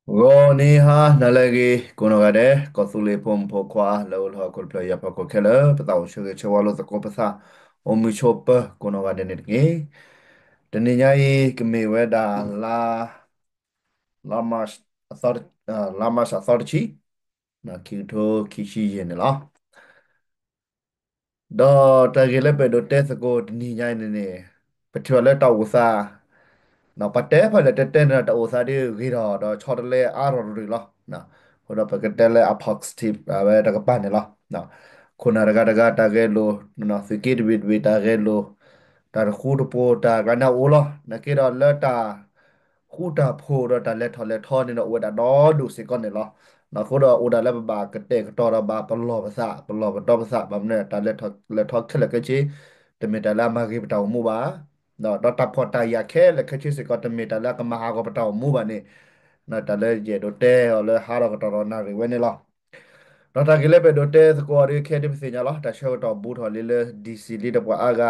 ဂီၤနံၤဟါနၤလၢအဂ့ၤ ကိးနီၢ်ဂၤဒဲး ကီၢ်သူလ့ၤဖိမုၣ်ဖိခွါလၢအိၣ်လၢဟီၣ်ခိၣ်တဖျၢၣ်ညါဖီခိၣ်ခဲလၢာ် ပသးအိၣ်ဆၢဂ့ၤဆၢဝါလိာ်သကိးပသး အိၣ်မုာ်ဆိးပၢၤကိးနီၢ်ဂၤဒဲးန့ၣ်တက့ၢ်. တနံၤညါအံၤ ကမ့ၢ်ဝဲဒၣ်လါ လါ March အသီတဆံ ခံကထိခံဆံယဲၢ်န့ၣ်လီၤ. ဒီးတၢ်ဂ့ၢ်လၢပအဲၣ်ဒိးတဲသကိးတနံၤညါအံၤန့ၣ်န့ၣ် ပထံၣ်ဘၣ်လၢတၢ်အိၣ်သး ပှၤတဲဖဲလဲၣ်တဲတဲန့ၣ်ဒီး တၢ်အိၣ်သးဒ်ဂ့ၤထီၣ်ဒီးဆီတလဲအါထီၣ်တရံးလီၤ. အဃိဒီးပကတဲလၢအ positive အဝဲတကပၤန့ၣ်လီၤ. ခိၣ်နၢ်တဂၤတဂၤတၢ်ဂဲၤလိာ် သုးက့တဘ့ၣ်တဘ့ၣ်တၢ်ဂဲၤလိာ် တၢ်တဃူတဖိးတၢ်ကျါန့ၣ်အိၣ်လီၤ. နာ်က့ဒီးလၢတၢ် ဃူတၢ်ဖိးဒီးတၢ်လဲၤထီၣ်လဲၤထီန့ၣ်ဒီးအိၣ်ဝဲဒၣ်ဒီဒူၣ်စ့ၢ်ကီးန့ၣ်လီၤ. အဃိဒီးအိၣ်ဒၣ်လၢပဘၣ်ကတဲာ်ကတီၤဒီးဘၣ်ပလီၢ်ပသး ပလီၢ်ပတီပသး ဘၣ်မနုၤတၢ်လဲၤထီၣ်လဲၤထီခဲလၢာ်ခဲဆ့ တမ့ၢ်တၢ်လၢအမၤဂ့ၤပတၢ်အိၣ်မူဘၣ်. ဒီးတၢ်ဖှီၣ်တၢ်ယာ်ခဲလၢာ်ခဲဆ့စ့ၢ်ကီး တမ့ၢ်တၢ်လၢအကမၤဟးဂီၤပတၢ်အိၣ်မူဘၣ်န့ၣ် တၢ်လၢယအဲၣ်ဒိးတဲအီၤလၢဟါဒီးကတီၢ်ဒီးနၣ်ရံၣ်ဝဲန့ၣ်လီၤ. ဒီးတၢ်ဂ့ၢ်လၢပအဲၣ်ဒိးတဲသကိးအီၤဒ်ခဲဒ်ပသ့ၣ်ညါလီၤ. တၢ်ဆၢကတီၢ်ဘူးထီၣ်လံလၢ DC လံဒီးပှၤအါဂၤ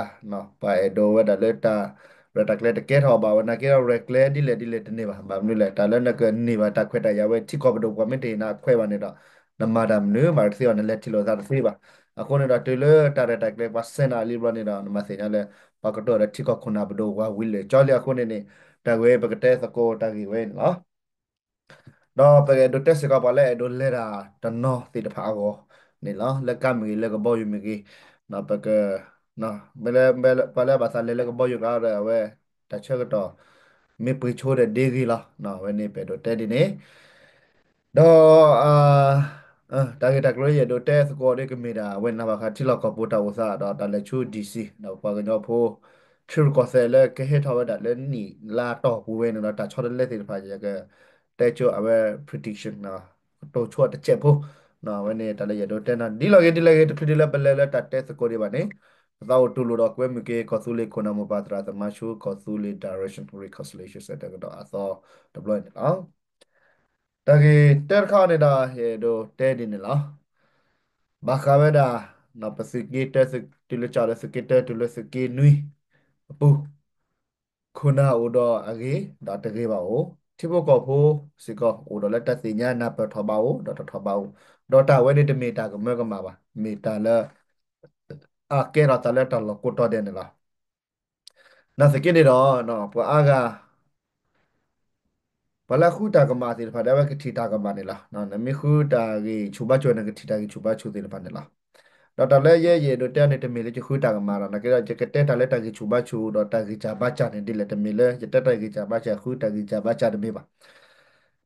ပှၤအဲၣ်ဒိးဝဲဒၣ်လၢတၢ်ရဲၣ်တၢ်ကျဲၤတကဲထီၣ်ဘၣ်ဝဲ နာ်က့ဒီးရဲၣ်ကျဲၤဒ်လဲၣ်ဒ်လဲၣ်တန့ၢ်ဘၣ်. ဘၣ်မနုၤလဲၣ် တၢ်လၢနကန့ၢ်ဘၣ်တၢ်ခွဲးတၢ်ယာ်ဝဲထံကီၢ်ပဒိၣ်ပှၤမ့ၢ်တဟ့ၣ်နၤအခွဲးဘၣ်န့ၣ်ဒီး နမၤတၢ်မနုၤမၤတသ့ဘၣ် နလဲၤထံၣ်လိာ်သးတသ့ဘၣ်. အဃိန့ၣ်ဒီးတုၤလၢတၢ်ရဲၣ်တၢ်ကျဲၤပှၤဆဲးနၤလံဘျီန့ၣ်ဒီး နမၤသ့ၣ်ညါလၢ ပှၤကတိၤဒီးထံကီၢ်ခိၣ်နၢ်ပဒိၣ်ပှၤဝံၤလၢာ်ကၠီလံ. အဃိန့ၣ်န့ၣ် တၢ်ဂ့ၢ်ပကတဲသကိးတၢ်ဂ့ၢ်ဝဲန့ၣ်လီၤ. ဒီးပကအဲၣ်ဒိးတဲစ့ၢ်ကီးပှၤလၢအဲၣ်ဒိးလဲၤတၢ်တနီၤသ့ၣ်တဖၣ်အဂီၢ်န့ၣ်လီၤ. လၢကါမ့ၢ်ဂ့ၤ လၢကဘီယူၤမ့ၢ်ဂ့ၤ, ပက ပှၤလၢဘၣ်သးလဲၤလၢကဘီယူၤကျါဒီး အဝဲတၢ်ဆၢကတီၢ် မ့ၢ်ပှ့ၤဆိဒီးဒ့ဂ့ၤလီၤ. အဝဲန့ၣ်ပအဲၣ်ဒိးတဲဒ်န့ၣ် ဒီး တၢ်ဂ့ၢ်တၢ်ကျိၤလၢယအဲၣ်ဒိးတဲသကိးဒီးကမ့ၢ်ဒၣ် အဝဲန့ၣ်ဘၣ်ဃးထံလီၢ်ကီၢ်ပူၤတၢ်အိၣ်သးဒီးတၢ်လဲၤဆူ DC ဒီးပှၤကညီဖိ ထံရူၢ်ကီၢ်သဲးလၢကဟဲထီၣ်ဝဲဒၣ်လၢနံၣ်လါတီၢ်ပူၤဝဲန့ၣ်ဒီး တၢ်ဆီတလဲသ့ၣ်တဖၣ် ယကတဲကၠိအဝဲ prediction ကတိၤဆိတစဲးဖိ အဝဲန့ၣ်တၢ်လၢယအဲၣ်ဒိးတဲနီၤ ဒ်လဲၣ်ဂ့ၤဒ်လဲၣ်ဂ့ၤ တချုးဒ်လၢပလဲၤလၢတၢ်တဲသကိးဒံးဘၣ်န့ၣ် ပသးအိၣ်တူၢ်လိာ်ဒီးကွဲမုာ်က့ၤ ကီၢ်သူလ့ၤခိၣ်နၢ်မိၢ်ပၢ်သရၣ်သမါဆူ ကီၢ်သူလ့ၤ Direction Reconciliation Centre ကဒီးအသီတဘျီန့ၣ်လီၤ. တၢ်ဂ့ၢ်တၢတခါန့ၣ်ဒီး ယအဲၣ်ဒိးတဲဒ်န့ၣ်လီၤ. ဘၣ်ဃးဝဲဒၣ် ပသုးက့တၢ တုၤလၢကၠီလၢသုးက့တၢ တုၤလၢသုးက့နွံအပူၤ ခိၣ်နၢ်အိၣ်ဒီးအဂ့ၤ ဒီးတဂ့ၤဘၣ်အိၣ်, ထံဖိကီၢ်ဖိစ့ၢ်ကီး အိၣ်ဒီးလၢတၢ်သ့ၣ်ညါနၢ်ပၢၢ်ထီၣ်ဘၣ်အိၣ် ဒီးတထီၣ်ဘၣ်အိၣ်, ဒီးတၢ်ဝဲန့ၣ်တမ့ၢ်တၢ်ကမၢကမၣ်ဘၣ်, မ့ၢ်တၢ်လၢ အကဲထီၣ်သးလၢတၢ်လီၢ်ကိးတီၤဒဲးန့ၣ်လီၤ. နာ်သက့န့ၣ်ဒီး ပှၤအါဂၤ ပှၤလၢအဃုတၢ်ကမၣ်သ့ၣ်တဖၣ်ဒီး အဝဲကထံၣ်တၢ်ကမၣ်န့ၣ်လီၤ. နမ့ၢ်ဃုတၢ်ဂံၢ်ဆူၣ်ဘါဆူၣ် နကထံၣ်တၢ်ဂံၢ်ဆူၣ်ဘါဆူၣ်သ့ၣ်တဖၣ်န့ၣ်လီၤ. ဒီးတၢ်လၢယဲယအဲၣ်ဒိးတဲန့ၣ် တမ့ၢ်လၢယဃုတၢ်ကမၣ်ဒီး နာ်သက့ဒီး ယကတဲတၢ်လၢတၢ်ဂံၢ်ဆူၣ်ဘါဆူၣ်ဒီးတၢ်ဂံၢ်စၢ်ဘါစၢ်န့ၣ် ဒ်လဲၣ် တမ့ၢ်လၢ ယတဲတၢ်ဂံၢ်စၢ်ဘါစၢ် ဃုတၢ်ဂံၢ်စၢ်ဘါစၢ်တမ့ၢ်ဘၣ်.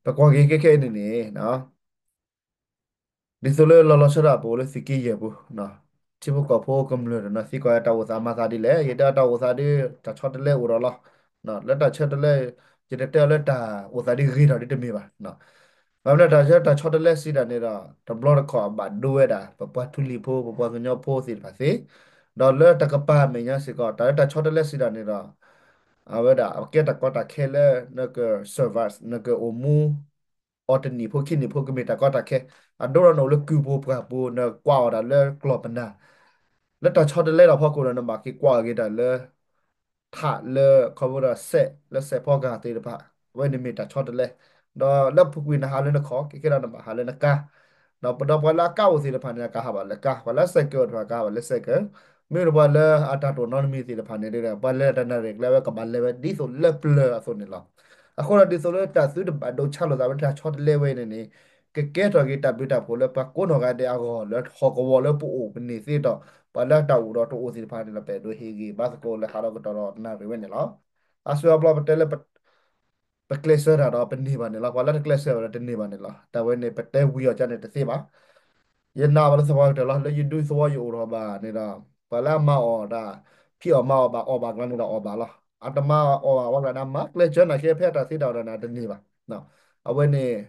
ပကွၢ်က့ၤခဲခဲအံၤန့ၣ်န့ၣ် ဒ်သိးလၢလီၤလီၤဆၢဒီးပအိၣ်လၢသုးက့ယဲၢ်ပူၤ, ထံဖိကီၢ်ဖိကမျၢၢ်တနီၤသံကွၢ်တၢ်အိၣ်သးမၤသးဒ်လဲၣ်, ယတဲတၢ်အိၣ်သးဒီး တၢ်ဆီတလဲအိၣ်ဒီးလီၤ. လၢတၢ်ဆီတလဲ ယတတဲအီၤလၢတၢ်အိၣ်သးဒ်ဂ့ၤထီၣ်ဒ်တမ့ၢ်ဘၣ်. ဘၣ်မနုၤတၢ်ဆီတလဲစံးတၢ်န့ၣ်ဒီး တဘျီတခီၣ်အဘၣ်ဒိဝဲဒၣ် ပပှၤထူလံၤဖိ ပပှၤကညီဖိသ့ၣ်တဖၣ်သ့, ဒီးလၢတကပၤမဲာ်ညါစ့ၢ်ကီး တၢ်လၢတၢ်ဆီတလဲစံးတၢ်န့ၣ်ဒီး အဝဲဒၣ်အကဲတၢ်ကီတၢ်ခဲလၢ နက survive နကအိၣ်မူ အီၤတနံၣ်ဖိခံနံၣ်ဖိကမ့ၢ်တၢ်ကီတၢ်ခဲ, အဒိဒီးနအိၣ်လၢကုၢ်ပူၤပှၢ်ပူၤ နကွၢ်အီၤဒၣ်လၢကျီၢ်ပနၢ်, လၢတၢ်ဆီတလဲဒီးဖီခိၣ်ဒီး နဘၣ်က့ၤကွၢ်အီၤက့ၤတၢ်လၢ ထးလၢခီဖျိဒီးစဲးလၢစဲးဖီကဟၣ်သ့ၣ်တဖၣ်, အဝဲန့ၣ်မ့ၢ်တၢ်ဆီတလဲ, ဒီးလၢပူၤကွံာ်နဟးလၢနခီၣ် ခဲခဲဒီးနဘၣ်ဟးလၢနကါ, ဒီးပဒီပုၢ်ဝဲၢ်လၢအကါအိၣ်သ့ၣ်တဖၣ်န့ၣ် ကဟးဘၣ်လၢကါ, ပှၤလၢစဲးကၢးအိၣ်တဖၣ်ကဟးဘၣ်လၢစဲးကၢး, မ့ၢ်ဒီးပှၤလၢအတၢ်တိၢ်နီတမံၤသ့ၣ်တဖၣ်န့ၣ် ပှၤလဲၤတၢ်နၣ်ရံၣ်ကျဲဝဲကဘၣ်လဲၤဝဲဒ်သိးလၢပျၢၤအသိးန့ၣ်လီၤ. အဃိဒီးဒ်သိးလၢတၢ်သုတဘၣ်ဒိဆါလိာ်သးဝဲတၢ်ဆီတလဲဝဲအံၤန့ၣ်န့ၣ် ကကဲထီၣ်က့ၤတၢ်ဘျုးတၢ်ဖှိၣ်လၢပှၤကိးနီၢ်ဂၤဒဲးအဂီၢ် လၢဟီၣ်ကဝီၤလၢပအိၣ်ပန့ၢ်သ့ဒီး ပှၤလၢအတၢ်အိၣ်ဒီးတအိၣ်သ့ၣ်တဖၣ်န့ၣ်ဒီး ပအဲၣ်ဒိးဟ့ၣ်ဂံၢ်ဘါသကိးလၢဟးဒီးကတီၢ်ဒီးနၣ်ရံၣ်ဝဲန့ၣ်လီၤ. အါစုအါဘျီပတဲလၢ ပကျဲးစၢးတၢ်ဒီးပန့ၢ်ဘၣ်န့ၣ်လီၤ. ပှၤလၢတကျဲးစၢးဘၣ်ဒီးတန့ၢ်ဘၣ်န့ၣ်လီၤ. တၢ်ဝဲန့ၣ် ပတဲဝံၤအီၤကန့ၣ်တသ့ဘၣ်. ယနာ်ဘၣ်လၢသပှၢ်ကတၢၢ်လီၤ. လၢယဒူသဝီယအိၣ်ထီၣ်ဘၣ်န့ၣ်ဒီး ပှၤလၢအမၤအီၣ်တၢ် ဖံးအီၣ်မၤအီၣ်ဘၣ်အီၣ်ဘၣ်ကျါန့ၣ်ဒီးအီၣ်ဘၣ်လီၤ. အတမၤအီၣ်ဘၣ်ဝဲကျါန့ၣ် မၤကျဲးစၢးနာ်က့ ဖဲအတၢ်သ့တၢ်ဒီးန့ၣ် တန့ၢ်ဘၣ်. အဝဲန့ၣ်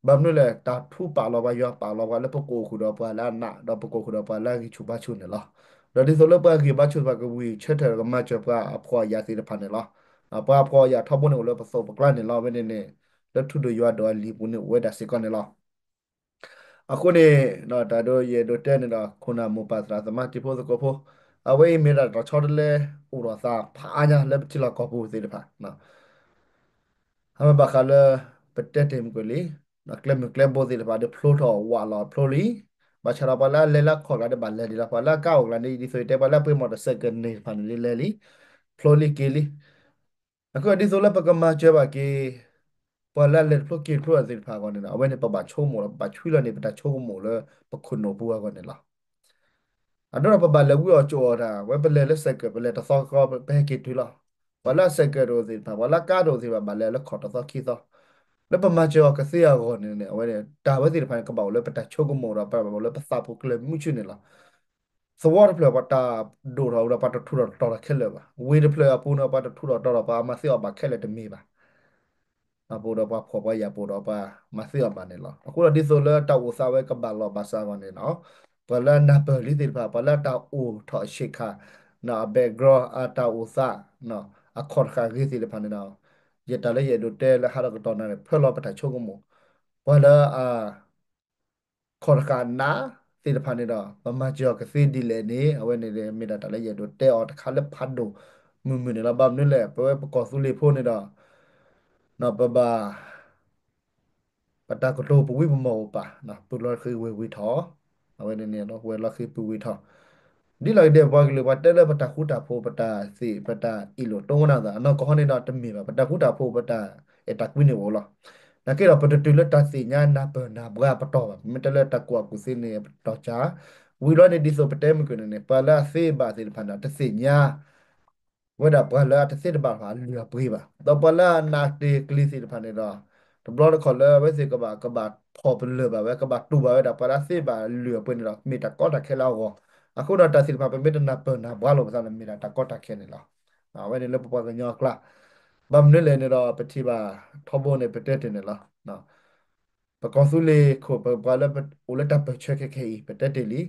ဘၣ်မနုၤလဲၣ် တၢ်ထူပာ်လီၤပှၤယွၤပာ်လီၤပှၤလၢပကအိၣ်ဃုာ်ဒီးပှၤလၢအနး ဒီးပကအိၣ်ဃုာ်ဒီးပှၤလၢအဂံၢ်ဆူၣ်ဘါဆူၣ်န့ၣ်လီၤ. ဒီးဒ်သိးလၢပှၤဂံၢ်ဘါဆူၣ်တဖၣ်ကဝံၢ်ဆၢထၢၣ် ကမၤစၢၤပှၤအဖှီၣ်အယာ်သ့ၣ်တဖၣ်န့ၣ်လီၤ. ပှၤအဖှီၣ်အယာ်ထီဘိန့ၣ်အိၣ်လၢပသိးပကျါန့ၣ်လီၤ. အဝဲန့ၣ်န့ၣ် လၢထူဒိၣ်ယွၤဒိၣ်အလံာ်ပူၤန့ၣ်အိၣ်ဝဲဒၣ်စ့ၢ်ကီးန့ၣ်လီၤ. အဃိန့ၣ် တၢ်ဒိယအဲၣ်ဒိးတဲန့ၣ်ဒီး ခိၣ်နၢ်မိၢ်ပၢ်သရၣ်သမါတံၤဖိသကိးဖိ အဝဲအံၤမ့ၢ်ဒၣ်တၢ်ဆီတလဲအိၣ်ဒီးသးဖးအါညါလၢပထံလီၢ်ကီၢ်ပူၤသ့ၣ်တဖၣ် အဝဲဘၣ်ဃးလၢ ပတဲတ့ၢ်မုၢ်ကလံ, ကျဲမုၢ်ကျဲဘိသ့ၣ်တဖၣ်ဒီးဖျိထီၣ်ဝးလီၤဖျိလံ, ဘၣ်ဆၣ်ဒီးပှၤလၢအလဲၤလၢခီၣ်ကျါဒီးဘၣ်လဲၤဒံးလီၤ, ပှၤလၢအကါအိၣ်ကျါန့ၣ် ဒ်သိးယတဲ ပှၤလၢအပှ့ၤမီၣ်တစဲးကန့ၢ်တဖၣ်န့ၣ်လဲၤလံ, ဖျိလံက့ၤလံ. အဃိဒ်သိးလၢပကမၤစၢၤဘၣ်က့ၤ ပှၤလၢအလဲၤတဖျိက့ၤတဖျိသ့ၣ်တဖၣ်အဂီၢ်န့ၣ်ဒီး အဝဲန့ၣ်ပဘၣ်ဆိကမိၣ်လီၤ, ပဘၣ်ဆွံလီၤန့ၣ် ပတၢ်ဆိကမိၣ်လၢပခိၣ်နူာ်ပူၤအဂီၢ်န့ၣ်လီၤ. အဒိဒီးပဘၣ်လဲၤဝံအီၣ်ကၠိအီၣ်တၢ်, ဝဲပလဲၤလၢစဲးကၢး ပလဲၤတသီဃီ ပဟဲက့ၤတုၤလီၤ. ပှၤလၢအစဲးကၢးတအိၣ်သ့ၣ်တဖၣ် ပှၤလၢအကါတအိၣ်သ့ၣ်တဖၣ် ဘၣ်လဲၤလၢခီၣ်တသီခံသီ, လၢပမၤစၢၤအီၤကသ့အဂီၢ်န့ၣ်န့ၣ် အဝဲန့ၣ် တၢ်ဝဲသ့ၣ်တဖၣ်န့ၣ် ကဘၣ်အိၣ်လၢပတၢ်ဆိကမိၣ်ဒီး ပဘၣ်အိၣ်လၢပသးပူၤကျၢၤမုဆူန့ၣ်လီၤ. သဝီတဖျၢၣ် ပှၤတၢ်ဒိၣ်ထီၣ်ဒီး ပှၤတထူးထီၣ်တီၤထီၣ်ခဲလၢာ်ဘၣ်. ဝ့ၢ်တဖျၢၣ်အပူၤန့ၣ် ပှၤတထူးထီၣ်တီၤထီၣ် ပှၤမၤသ့အီၣ်ဘၣ်ခဲလၢာ်တမ့ၢ်ဘၣ်. ပအိၣ်ဒီးပှၤဖှီၣ်ပှၤယာ် ပအိၣ်ဒီးပှၤမၤသ့အီၣ်ဘၣ်န့ၣ်လီၤ. အဃိဒီးဒ်သိးလၢတၢ်အိၣ်သးဝဲကဘၣ်လီၤဘၣ်စးအဂီၢ်န့ၣ်, ပှၤလၢအနၢ်ပၢၢ်လံသ့ၣ်တဖၣ် ပှၤလၢအတၢ်အိၣ်ထီၣ်ဆံးခါ အ background အတၢ်အိၣ်သး အခီၣ်တဃာ်ဂ့ၤသ့ၣ်တဖၣ်န့ၣ်ဒီး ယတၢ်လၢယအဲၣ်ဒိးတဲလၢဟါဒီးကတီၢ်နၣ်ရံၣ် ဖၢလီၤပတၢ်ဆိကမိၣ်, ပှၤလၢအ ခီၣ်တဃာ်နးသ့ၣ်တဖၣ်န့ၣ်ဒီး ပမၤစၢၤအီၤကသ့ဒ်လဲၣ်န့ၣ် အဝဲန့ၣ်မ့ၢ်ဒၣ်တၢ်လၢယအဲၣ်ဒိးတဲအီၤတခါလၢဖးဒိၣ်မုၢ်မုၢ်န့ၣ်လီၤ. ဘၣ်မနုၤလဲၣ် ပဝဲပကီၢ်သူလ့ၤဖိန့ၣ်ဒီး ပဘၣ် ပတၢ်ကတိၤပဝံပမီၢ်အိၣ်ပာ်, ပလီၢ်ဃံဝ့ၤဝံၤထီၣ်, အဝဲန့ၣ်န့ၣ် ဝဲလီၢ်ဃံပူၤဝံၤထီၣ်, ဒ်လဲၣ်ဂ့ၤဒဲး ပှၤကလုာ်ပှၤတဲလၢပတၢ်ဃူတၢ်ဖိး ပတၢ်သ့ၣ် ပတၢ်အ့ၣ်လိာ်တိၢ်ဝဲနၢ်သး အနီၢ်ကီၢ်ဟီန့ၣ်ဒီးတမ့ၢ်ဘၣ်. ပတၢ်ဃူတၢ်ဖိး ပတၢ်အဲၣ်တၢ်ကွံန့ၣ်အိၣ်လီၤ. နာ်က့ဒီး ပတတုၤလၢတၢ်သ့ၣ်ညါနၢ်ပၢၢ်နၢ်ဘှါပတီၢ်ဘၣ်. ပမ့ၢ်တဲလၢတၢ်ကူၣ်ဘၣ်ကူၣ်သ့န့ၣ် ပတီၢ်ကၢ ဝံၤလီၤန့ၣ် ဒ်သိးပတဲမုၢ်ကန့ၣ်န့ၣ် ပှၤလၢအသ့ဘၣ်သ့ၣ်တဖၣ်န့ၣ် တသ့ၣ်ညါ ဝဲဒၣ်ပှၤလၢအတသ့တဘၣ်တဖၣ်အလုၢ်အပှ့ၤဘၣ်. ဒီးပှၤလၢအနးတ့ၢ်ကျံၤသ့ၣ်တဖၣ်န့ၣ်ဒီး တဘျီတခီၣ်လၢအဝဲသ့ၣ်ကဘၣ် ကဘၣ်ဖီၣ်ပလၢၢ်ဘၣ်ဝဲ ကဘၣ်တူၢ်ဘၣ်ဝဲဒၣ်ပှၤလၢအသ့ဘၣ်လုၢ်အပှ့ၤန့ၣ်ဒီး မ့ၢ်တၢ်ကီတၢ်ခဲလၢအဂီၢ်. အဃိဒီးတၢ်သ့ၣ်တဖၣ် ပမ့ၢ်တနၢ်ပၢၢ်နၢ်ဘှါလိာ်ပသးန့ၣ် မ့ၢ်ဒၣ်တၢ်ကီတၢ်ခဲန့ၣ်လီၤ. အဝဲန့ၣ်လၢပပှၤကညီအကျါ ဘၣ်မနုၤလဲၣ်န့ၣ်ဒီး ပထံၣ်ဘၣ်ထီဘိန့ၣ် ပတဲတ့ၢ်န့ၣ်လီၤ. ပကီၢ်သူလ့ၤခိၣ် ပပှၤလၢအိၣ်လၢတၢ်ပၢၢ်ဆၢခဲခဲအံၤ ပတဲတ့ၢ်လံ.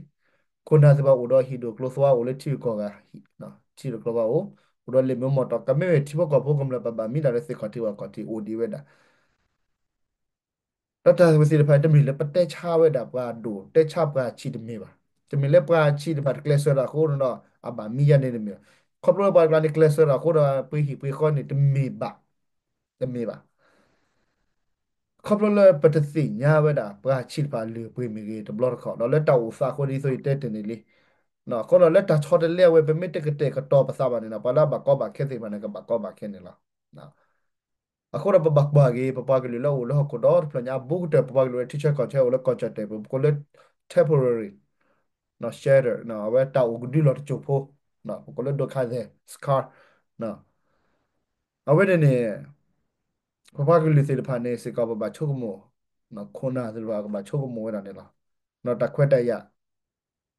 ခိၣ်နၢ်သ့ၣ်တဖၣ်အိၣ်ဒီးဟံၣ်ဒိၣ်ကျိၤသွါ အိၣ်လၢထံဂုၤကီၢ်ဂၤ, ထံဒိၣ်ကျိၤသွါအိၣ်, အိၣ်ဒီးလ့ၣ်မ့ၣ်အူမီၢ်တီၢ် ကမ့ၢ်ဝဲထံဖိကီၢ်ဖိကမျၢၢ် ပဘၣ်မံဒၣ်လၢသ့ၣ်ခီၣ်ထံးဝၣ်ခီၣ်ထံးအိၣ်ဒံးဝဲဒၣ် ဒီးတၢ်ဝဲသ့ၣ်တဖၣ် တမ့ၢ်လၢပတဲဆါဝဲဒၣ်ပှၤဒိၣ် တဲဆါပှၤဆံးတမ့ၢ်ဘၣ်. တမ့ၢ်လၢပှၤဆံးတဖၣ်တကျဲးစၢးတၢ်အဃိန့ၣ်ဒီး အဘၣ်မံယါန့ၣ်တမ့ၢ်ဘၣ်. ခီဖျိလၢပှၤတကျါန့ၣ် ကျဲးစၢးတၢ်အဃိဒီး ပှ့ၤဟံၣ်ပှ့ၤဃီန့ၣ် တမ့ၢ်ဘၣ်, တမ့ၢ်ဘၣ်. ခီဖျိလၢပတသ့ၣ်ညါဝဲဒၣ် ပှၤဆံးတဖၣ်အလုၢ်အပှ့ၤမ့ၢ်ဂ့ၤ တဘျီတခီၣ် ဒီးလၢတၢ်အိၣ်သးအဃိ ဒ်သိးယတဲတ့ၢ်န့ၣ်လံ. အဃိဒီးလၢတၢ်ဆီတလဲအဝဲ ပမ့ၢ်တကတဲာ်ကတီၤပသးဘၣ်န့ၣ်ဒီး ပှၤလၢအဘၣ်ကီဘၣ်ခဲသ့ၣ်တဖၣ်န့ၣ် ကဘၣ်ကီဘၣ်ခဲန့ၣ်လီၤ. အဃိဒီးပဘၣ်ကွၢ်က့ၤ ပပှၤကလုာ်လၢအိၣ်လၢဟီၣ်ခိၣ်ဒီတဖျၢၣ်ညါ ဘူးကတၢၢ် ပပှၤကလုာ်လၢထံဆၢကီၢ်ဆၢအိၣ်လၢကီၢ်ကၠီၣ်တဲၣ်ပူၤ ပကိးလၢ temporary shelter အဝဲတၢ်အိၣ်ကဒုလီၤတစိၢ်ဖိ ပကိးလၢ ဒုက္ခသည် စခန်း အဝဲန့ၣ်န့ၣ် ပပှၤကလုာ်သ့ၣ်တဖၣ်န့ၣ်စ့ၢ်ကီး ပဘၣ်ဆိကမိၣ်, ခိၣ်နၢ်သ့ၣ်တဖၣ်ကဘၣ်ဆိကမိၣ်ဝဲဒၣ်န့ၣ်လီၤ. တၢ်ခွဲးတၢ်ယာ်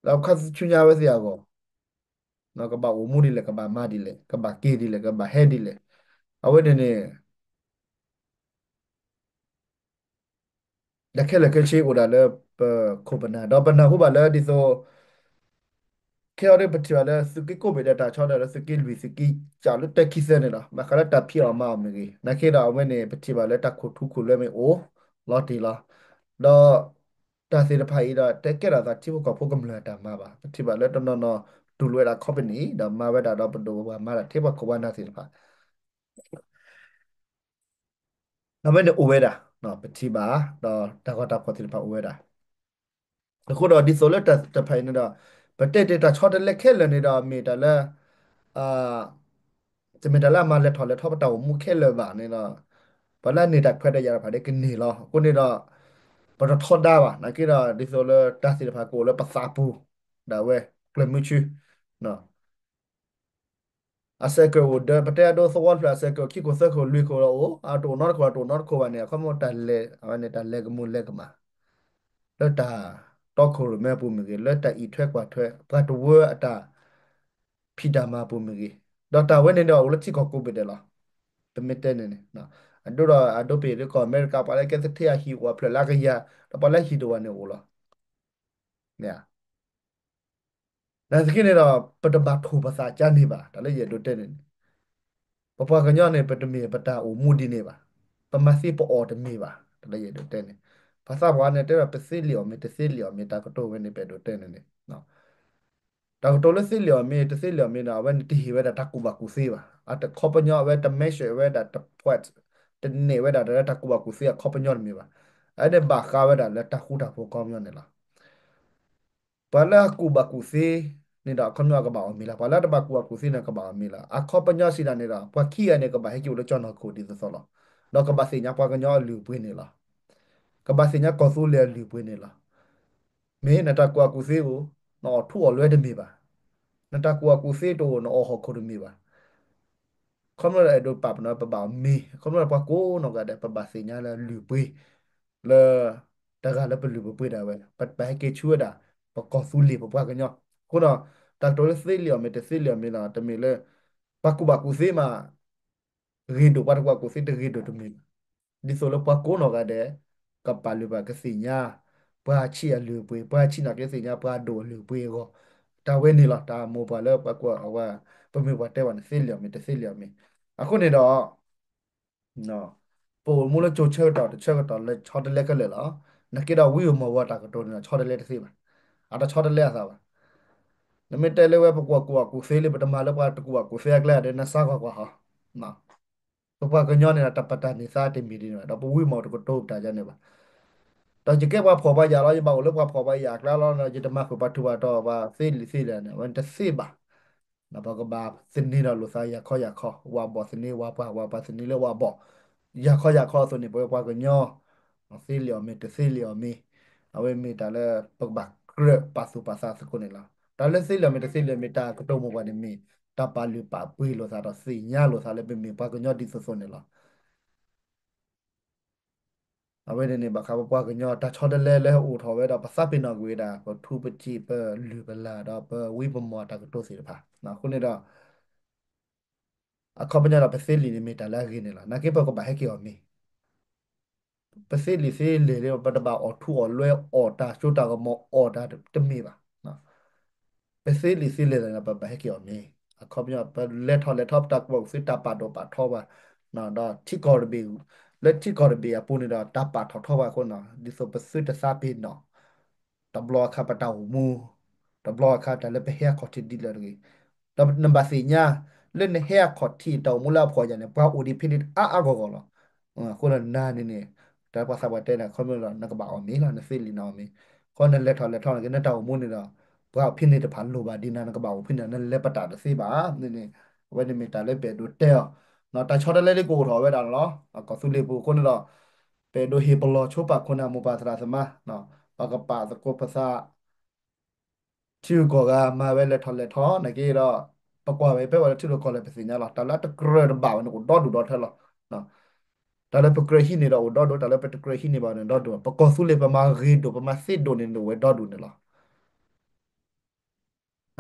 ဒီးခါဆူညါဝဲသ့ၣ်အဂီၢ် ကဘၣ်အိၣ်မူဒ်လဲၣ် ကဘၣ်မၤဒ်လဲၣ် ကဘၣ်က့ၤဒ်လဲၣ် ကဘၣ်ဟဲဒ်လဲၣ် အဝဲန့ၣ်န့ၣ် တၢ်ခဲလၢာ်ခဲဆ့အိၣ်ဒၣ်လၢပခိၣ်ပနၢ် ဒီးပနၢ်ဟူဘၣ်လၢဒ်သိး ခဲအံၤဒ်ပထံၣ်ဘၣ်လၢသုးက့ကိးဘ့ၣ်ဒီးတၢ်ဆီဒီးလၢသုးက့လွံၢ်သုးက့ကၠးလၢတၢ်ခံသၢန့ၣ်လီၤ. ဘၣ်ဃးလၢတၢ်ဖံးအီၣ်မၤအီၣ်မ့ၢ်ဂ့ၤ နာ်က့ဒီးအဝဲန့ၣ် ပထံၣ်ဘၣ်လၢတၢ်ခိၣ်ထူခိၣ်လွဲမ့ၢ်အိၣ်လီၤတံၢ်လီၤ. ဒီးတၢ်သ့ၣ်တဖၣ်အံၤဒီး တကဲထီၣ်သးထံဖိကီၢ်ဖိကမျၢၢ်အတၢ်မၤဘၣ်. ပထံၣ်ဘၣ်လၢတနီၤနီၤ တူၢ်လိာ်ဝဲဒၣ် company ဒီးမၤဝဲဒၣ်ဒီးပဒိၣ်ပပှၢ်မၤတၢ် ထံဖိကီၢ်ဖိအနၢ်သ့ၣ်တဖၣ် အဝဲန့ၣ်အိၣ်ဝဲဒၣ် ပထံၣ်ဘၣ် ဒီးတၢ်ဂီၤတၢ်ဖီၣ်သ့ၣ်တဖၣ်အိၣ်ဝဲဒၣ်. အဃိဒီးဒ်သိးလၢတၢ်တဖၣ်အံၤန့ၣ်ဒီး ပတဲတ့ၢ်တၢ်ဆီတလဲခဲလၢာ်န့ၣ်ဒီး မ့ၢ်တၢ်လၢ တမ့ၢ်တၢ်လၢအမၤလဲၤထီၣ်လဲၤထီပတၢ်အိၣ်မူခဲလၢာ်ဘၣ်န့ၣ်ဒီး ပှၤလၢအန့ၢ်တၢ်ခွဲးတၢ်ယာ်တဖၣ်ဒ်ကန့ၢ်လီၤ. အဃိန့ၣ်ဒီး ပတထီဒါဘၣ် နာ်က့ဒီး ဒ်သိးလၢတၢ်သ့ၣ်တဖၣ်ကအိၣ်လၢပသးပူၤ ဒၣ်ဝဲ ကျၢၤမုဆူ အစဲးကၢးအိၣ်ဒီး ပတဲအဒိသဝီတဖျၢၣ် အစဲးကၢးခံခိၣ်သၢခိၣ်လွံၢ်ခိၣ်ဒီးအိၣ် အတအိၣ်နီတခိၣ် အတအိၣ်နီတခိၣ်ဘၣ်န့ၣ် အခီပညီတၢ်လဲၤ အဝဲန့ၣ် တၢ်လဲၤကမူၤလဲၤကမၣ် လၢတၢ်တီခိၣ်ရိၣ်မဲအပူၤမ့ၢ်ဂ့ၤ လၢတၢ်အံးထွဲကွၢ်ထွဲ ပှၤတဝၢအတၢ်ဖံးတၢ်မၤအပူၤမ့ၢ်ဂ့ၤ ဒီးတၢ်ဝဲန့ၣ်ဒီးအိၣ်လၢထံကီၢ်ကိးဘ့ၣ်ဒဲးလီၤ. ပမ့ၢ်တဲန့ၣ်န့ၣ် အဒိဒီး အဒိပ့ၢ်လၢကီၢ်အမဲရကၤ ပှၤလၢကဲသထ့အဟံၣ်အိၣ်အဖျၢၣ်လၢအကယၤ ဒီးပှၤလၢဟံၣ်တအိၣ်ဘၣ်န့ၣ်အိၣ်လီၤ. နာ်သက့န့ၣ်ဒီး ပတဘၣ်ထိၣ်ပသးကါန့ၢ်ဘၣ် တၢ်လၢယအဲၣ်ဒိးတဲန့ၣ်န့ၣ် ပပှၤကညီန့ၣ် ပတမ့ၢ်ပတၢ်အိၣ်မူဒ်န့ၣ်ဘၣ်. ပမၤသ့ပအီၣ်တမ့ၢ်ဘၣ် တၢ်လၢယအဲၣ်ဒိးတဲန့ၣ် ပှၤသးပှၢ်န့ၣ် တဲဒီးပသ့လံာ်အီၣ်မ့ၢ်တသ့လံာ်အီၣ်မ့ၢ် တၢ်ကတိၤဝဲန့ၣ် ပအဲၣ်ဒိးတဲန့ၣ်န့ၣ် တၢ်ကတိၤလၢသ့လံာ်အီၣ်မ့ၢ်တသ့လံာ်အီၣ်မ့ၢ်န့ၣ် အဝဲန့ၣ်တဟ့ၣ်ဝဲဒၣ်တၢ်ကူၣ်ဘၣ်ကူၣ်သ့ဘၣ်. အခီပညီအဝဲတမဲရှဲဝဲဒၣ်တဖှဲး တနဲၣ်ဝဲဒၣ်လၢတၢ်ကူၣ်ဘၣ်ကူၣ်သ့အခီပညီတမ့ၢ်ဘၣ်. အဝဲန့ၣ်ဘၣ်ဃးဝဲဒၣ်လၢတၢ်ဃူတၢ်ဖိးအခီပညီန့ၣ်လီၤ. ပှၤလၢအကူၣ်ဘၣ်ကူၣ်သ့န့ၣ်ဒီး အခီပညီကဘၣ်အီၣ်မ့ၤလီၤ. ပှၤလၢတဘၣ်ကူၣ်ဘၣ်ကူၣ်သ့န့ၣ် ကဘၣ်အီၣ်မ့ၤလီၤ. အခီပညီစံးဒၣ်န့ၣ်ဒီး ပှၤခံဂၤန့ၣ် ကဘၣ်ဟဲက့ၤအိၣ်လၢကၠီနီၢ်ခိၣ်ဒ်သိးသိးလီၤ. ဒီးကဘၣ်သ့ၣ်ညါပှၤကညီအလုၢ်အပှ့ၤန့ၣ်လီၤ. ကဘၣ်သ့ၣ်ညါကီၢ်သူလ့ၤအလုၢ်အပှ့ၤန့ၣ်လီၤ. မ့ၢ်နတၢ်ကူၣ်ဘၣ်ကူၣ်သ့အိၣ် နအီၣ်ထူအီၣ်လွဲတမ့ၢ်ဘၣ်. နတၢ်ကူၣ်ဘၣ်ကူၣ်သ့တအိၣ် နအီၣ်ဟီၣ်ခိၣ်တမ့ၢ်ဘၣ်. ခီဖျိလၢအဲၣ်ဒိးပာ်ပနီၣ်ပဘၣ်အီၣ်မ့ၤ, ခီဖျိလၢပှၤကိးနီၢ်ဂၤဒဲး ပဘၣ်သ့ၣ်ညါလၢလုၢ်ပှ့ၤ လၢ တဂၤလၢပလုၢ်ပပှ့ၤဒၣ်ဝဲ ပဘၣ်ဟဲက့ၤဆူဝဲဒၣ် ပကီၢ်သူလ့ၤပပှၤကညီ. အဃိဒီး တၢ်ကတိၤလၢသ့လံာ်အီၣ်မ့ၤတသ့လံာ်အီၣ်မ့ၤလီၤ တမ့ၢ်လၢ ပှၤကူၣ်ဘၣ်ကူၣ်သ့မး ဂ့ၤဒိၣ် ပှၤတကူၣ်ဘၣ်ကူၣ်သ့တဂ့ၤဒိၣ်တမ့ၢ်ဘၣ်. ဒ်သိးလၢပှၤကိးနီၢ်ဂၤဒဲး ကပာ်လုၢ်ပာ်ကသ့ၣ်ညါ ပှၤဆံးအလုၢ်အပှ့ၤ, ပှၤဆံးနာ်က့သ့ၣ်ညါပှၤဒိၣ်အလုၢ်အပှ့ၤအဂီၢ်, တၢ်ဝဲန့ၣ်လီၤ. တၢ်မိၢ်ပှၢ်လၢပှၤကွၢ်အဝဲ ပမ့ၢ်ပှၤတဲဘၣ်န့ၣ် သ့လံာ်အီၣ်မ့ၤတသ့လံာ်အီၣ်မ့ၤ. အဃိန့ၣ်ဒီး ပအိၣ်မူလၢကၠိဆၢကတီၢ်တဆၢကတီၢ်လၢဆီတလဲခဲလၢာ်လီၤ. နာ်က့ဒီးဝံမီၢ်ဝီတၢ်ကတိၤန့ၣ်ဒီး ဆီတလဲတသ့ဘၣ်. အတဆီတလဲအသးဘၣ်. နမ့ၢ်တဲလၢဝဲပကွၢ်ကူၣ်ဘၣ်ကူၣ်သ့လံ ပတမၤလၢပှၤတကူၣ်ဘၣ်ကူၣ်သ့အကျဲဒီး နစါကွၢ်ကွၢ်ဟီ ပပှၤကညီန့ၣ်ဒီး တၢ်ပတၢ်န့ၢ်သါတမံၤဒ်န့ၣ်ဘၣ်, ဒီးပဝံမီၢ်တကတိၤပတၢ်ယါန့ၣ်ဘၣ်. ဒီးယကဲပှၤဖှီၣ်ပှၤယာ်လီၤ, ယဘၣ်အိၣ်လၢပှၤဖှီၣ်ပှၤယာ်အကျါလီၤ, ယတမၤဃုာ်ပှၤထူးပှၤတီၤ ပှၤသ့လံာ်သ့လဲၢ်န့ၣ် အဝဲန့ၣ်တသ့ဘၣ်. ပကဘၣ်သန့ၤဒီးလိာ်သး ယၤခီယၤခီ, ဝၤဘီၣ်သန့ၤဝၤပှၢ်, ဝၤပှၢ်သန့ၤလၢဝၤဘီၣ်, ယၤခီယၤခီအသိးန့ၣ် ပဝဲပှၤကညီ သ့လံာ်အီၣ်မ့ၤတသ့လံာ်အီၣ်မ့ၤ, အဝဲမ့ၢ်တၢ်လၢပကဘၣ်ကြၢးပာ်သူၣ်ပာ်သးသကိးန့ၣ်လီၤ. တၢ်လၢသ့လံာ်အီၣ်မ့ၤတသ့လံာ်အီၣ်မ့ၤ တၢ်ကတိၤမိၢ်ပှၢ်န့ၣ်မ့ၢ် တၢ်ပာ်လုၢ်ပာ်ပှ့ၤလိာ်သးဒီးသ့ၣ်ညါလိာ်သးလၢပမ့ၢ်ပှၤကညီဒ်သိးသိးန့ၣ်လီၤ. အဝဲန့ၣ်န့ၣ် ဘၣ်ဃးပပှၤကညီ တၢ်ဆီတလဲလၢအိၣ်ထီၣ်ဝဲဒီး ပသးပ့ၤနီၣ်ကွံာ်ဝဲဒၣ် ပထူပထံး ပလုၢ်ပလၢ်ဒီးပဝံပမီၢ်တၢ်ကတိၤသ့ၣ်တဖၣ်. အဃိန့ၣ်ဒီး အခီပညီဒီး ပသ့လံာ်န့ၣ်မ့ၢ်တၢ်လၢအဂ့ၤန့ၣ်လီၤ. နာ်က့ပကဘၣ်ဟဲက့ၤအီၣ်မ့ၤ ပသ့လံာ်သ့လဲၢ်လံ ပတဘၣ်အီၣ်ထူအီၣ်လွဲ အီၣ်တၢ်စိတၢ်ကမီၤ အီၣ်တၢ်တမ့ၢ်ဘၣ်. ပသ့လံာ်သ့လဲၢ်လံန့ၣ် ပဘၣ်ဟဲက့ၤအီၣ်မ့ၤ. အခီပညီ ပလဲၤထီၣ်လဲၤထီ ပတၢ်ကူၣ်ဘၣ်ကူၣ်သ့ တၢ်ပာ်ဒိၣ်ပာ်ထီပှၤ, ဒီးထံကီၢ်တဘ့ၣ်, လၢထံကီၢ်တဘ့ၣ်အပူၤန့ၣ်ဒီး တၢ်ပာ်ထီၣ်ထီပှၤအဃိန့ၣ် ဒ်သိးပသုတသးပ့ၤနီၣ် တဘျီအခါပတၢ်အိၣ်မူ, တဘျီအခါတၢ်လၢပဟဲအခီၣ်ထံးဒ်လဲၣ်တဂ့ၤ, ဒီးနဘၣ်သ့ၣ်ညါ လၢနဟဲအခီၣ်ထံးတၢ်အိၣ်မူလၢအဖှီၣ်ယာ်န့ၣ် ပှၤအိၣ်ဒံးဖဲန့ၣ်အါအါဂီၢ်ဂီၢ်လီၤ. အဃိဒီးနၤန့ၣ်န့ၣ် တၢ်လၢပှၤသးပှၢ်တဲန့ၣ် ခီဖျိလီၤ နကဘၣ်အီၣ်မ့ၤလီၤ, နသ့လံာ်နအီၣ်မ့ၤ, ခီနလဲၤထီၣ်လဲၤထီန့ၣ်က့ နတၢ်အိၣ်မူန့ၣ်ဒီး ပှၤဖဲန့ၣ်တဖၣ်လိၣ်ဘၣ်ဒ်နၤ နကဘၣ်အိၣ်ဖဲန့ၣ် နလဲၤပတၢ်တသ့ဘၣ်န့ၣ်န့ၣ်, အဝဲန့ၣ်မ့ၢ်တၢ်လၢပအဲၣ်ဒိးတဲအီၤ, တၢ်ဆီတလဲလၢကအိၣ်ထီၣ်ဝဲဒၣ်န့ၣ်လီၤ. ကီၢ်သူလ့ၤပူၤအဃိန့ၣ်ဒီး ပအဲၣ်ဒိးဟ့ၣ်ပလီၢ်ဆိပာ်ခိၣ်နၢ်မိၢ်ပၢ်သရၣ်သမါ, ပကပာ်သကိးပသး ထံဂုၤကီၢ်ဂၤမၤဝဲလဲၤထီၣ်လဲၤထီ နာ်က့ဒီး ပကွၢ်ဝဲဖဲပှၤလၢထံဂုၤကီၢ်ဂၤပသ့ၣ်ညါလီၤ. တၢ်လၢအတကြၢးတဘၣ်ဝဲန့ၣ် အိၣ်ဒီဒူၣ်ဒီထၢလီၤ. တၢ်လၢပကြၢးဟံးန့ၢ်ဒီးအိၣ်ဒီဒူၣ်, တၢ်လၢပတကြၢးဟံးန့ၢ်ဘၣ်န့ၣ်ဒီဒူၣ်, ပကီၢ်သူလ့ၤပမၤဂ့ၤဒိၣ် ပမၤသ့ဒိၣ်န့ၣ်န့ၣ် အိၣ်ဝဲဒီဒူၣ်န့ၣ်လီၤ.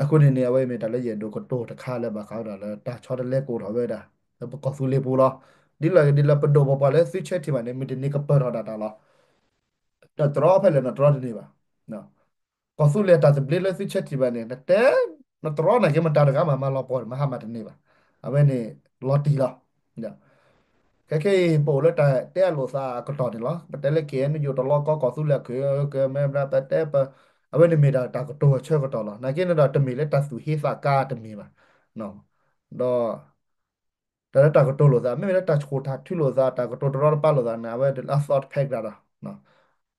အဃိန့ၣ်န့ၣ် အဝဲမ့ၢ်တၢ်လၢယအဲၣ်ဒိးကတိၤတခါလၢဘၣ်ဃးဝဲဒၣ်လၢတၢ်ဆီတလဲကအိၣ်ထီၣ်ဝဲဒၣ် လၢပကီၢ်သူလ့ၤပူၤလီၤ. ဒ်လဲၣ်ဂ့ၤဒ်လဲၣ် ပဒိၣ်ပပှၢ်လၢသုဆၢထံၣ်ဘၣ်န့ၣ် မုၢ်တနံၤကပၢၢ်ထီၣ်ဒၣ်တၢ်လီၤ. တတြီဖဲလဲၣ် နတြီတန့ၢ်ဘၣ်. ကီၢ်သူလ့ၤတၢ်သဘျ့လၢသုဆၢထံၣ်ဘၣ်န့ၣ် နတဲ နတြီနာ်က့ မတၤတဂၤမး မၤလီၤပှီၢ်န့ၣ် မဟါမးတန့ၢ်ဘၣ်. အဝဲန့ၣ် လီၤတံၢ်လီၤ. ခဲခဲအံၤ ပအိၣ်လၢတၢ်တဲအလိာ်သးအကတီၢ်န့ၣ်လီၤ. ပတဲလၢ KNU တလီၢ်ကီ ကီၢ်သူလ့ၤအကၢၢ်ကၢၢ် မ့ၢ်ဘၣ်ပတဲပ အဝဲန့ၣ်မ့ၢ်ဒၣ်တၢ်ကတိၤအဆၢကတီၢ်လီၤ. နာ်က့န့ၣ်ဒီး တမ့ၢ်လၢတၢ်သူၣ်ဟ့သးကါတမ့ၢ်ဘၣ်. ဒီး တၢ်လၢတၢ်ကတိၤလိာ်သး မ့မ့ၢ်လၢတၢ်ဆိၣ်တၢ်ထုလိာ်သး တၢ်ကတိၤတရီတပါလိာ်သးန့ၣ် အဝဲဒၣ်လၢအသီတဖဲကဒါဒီး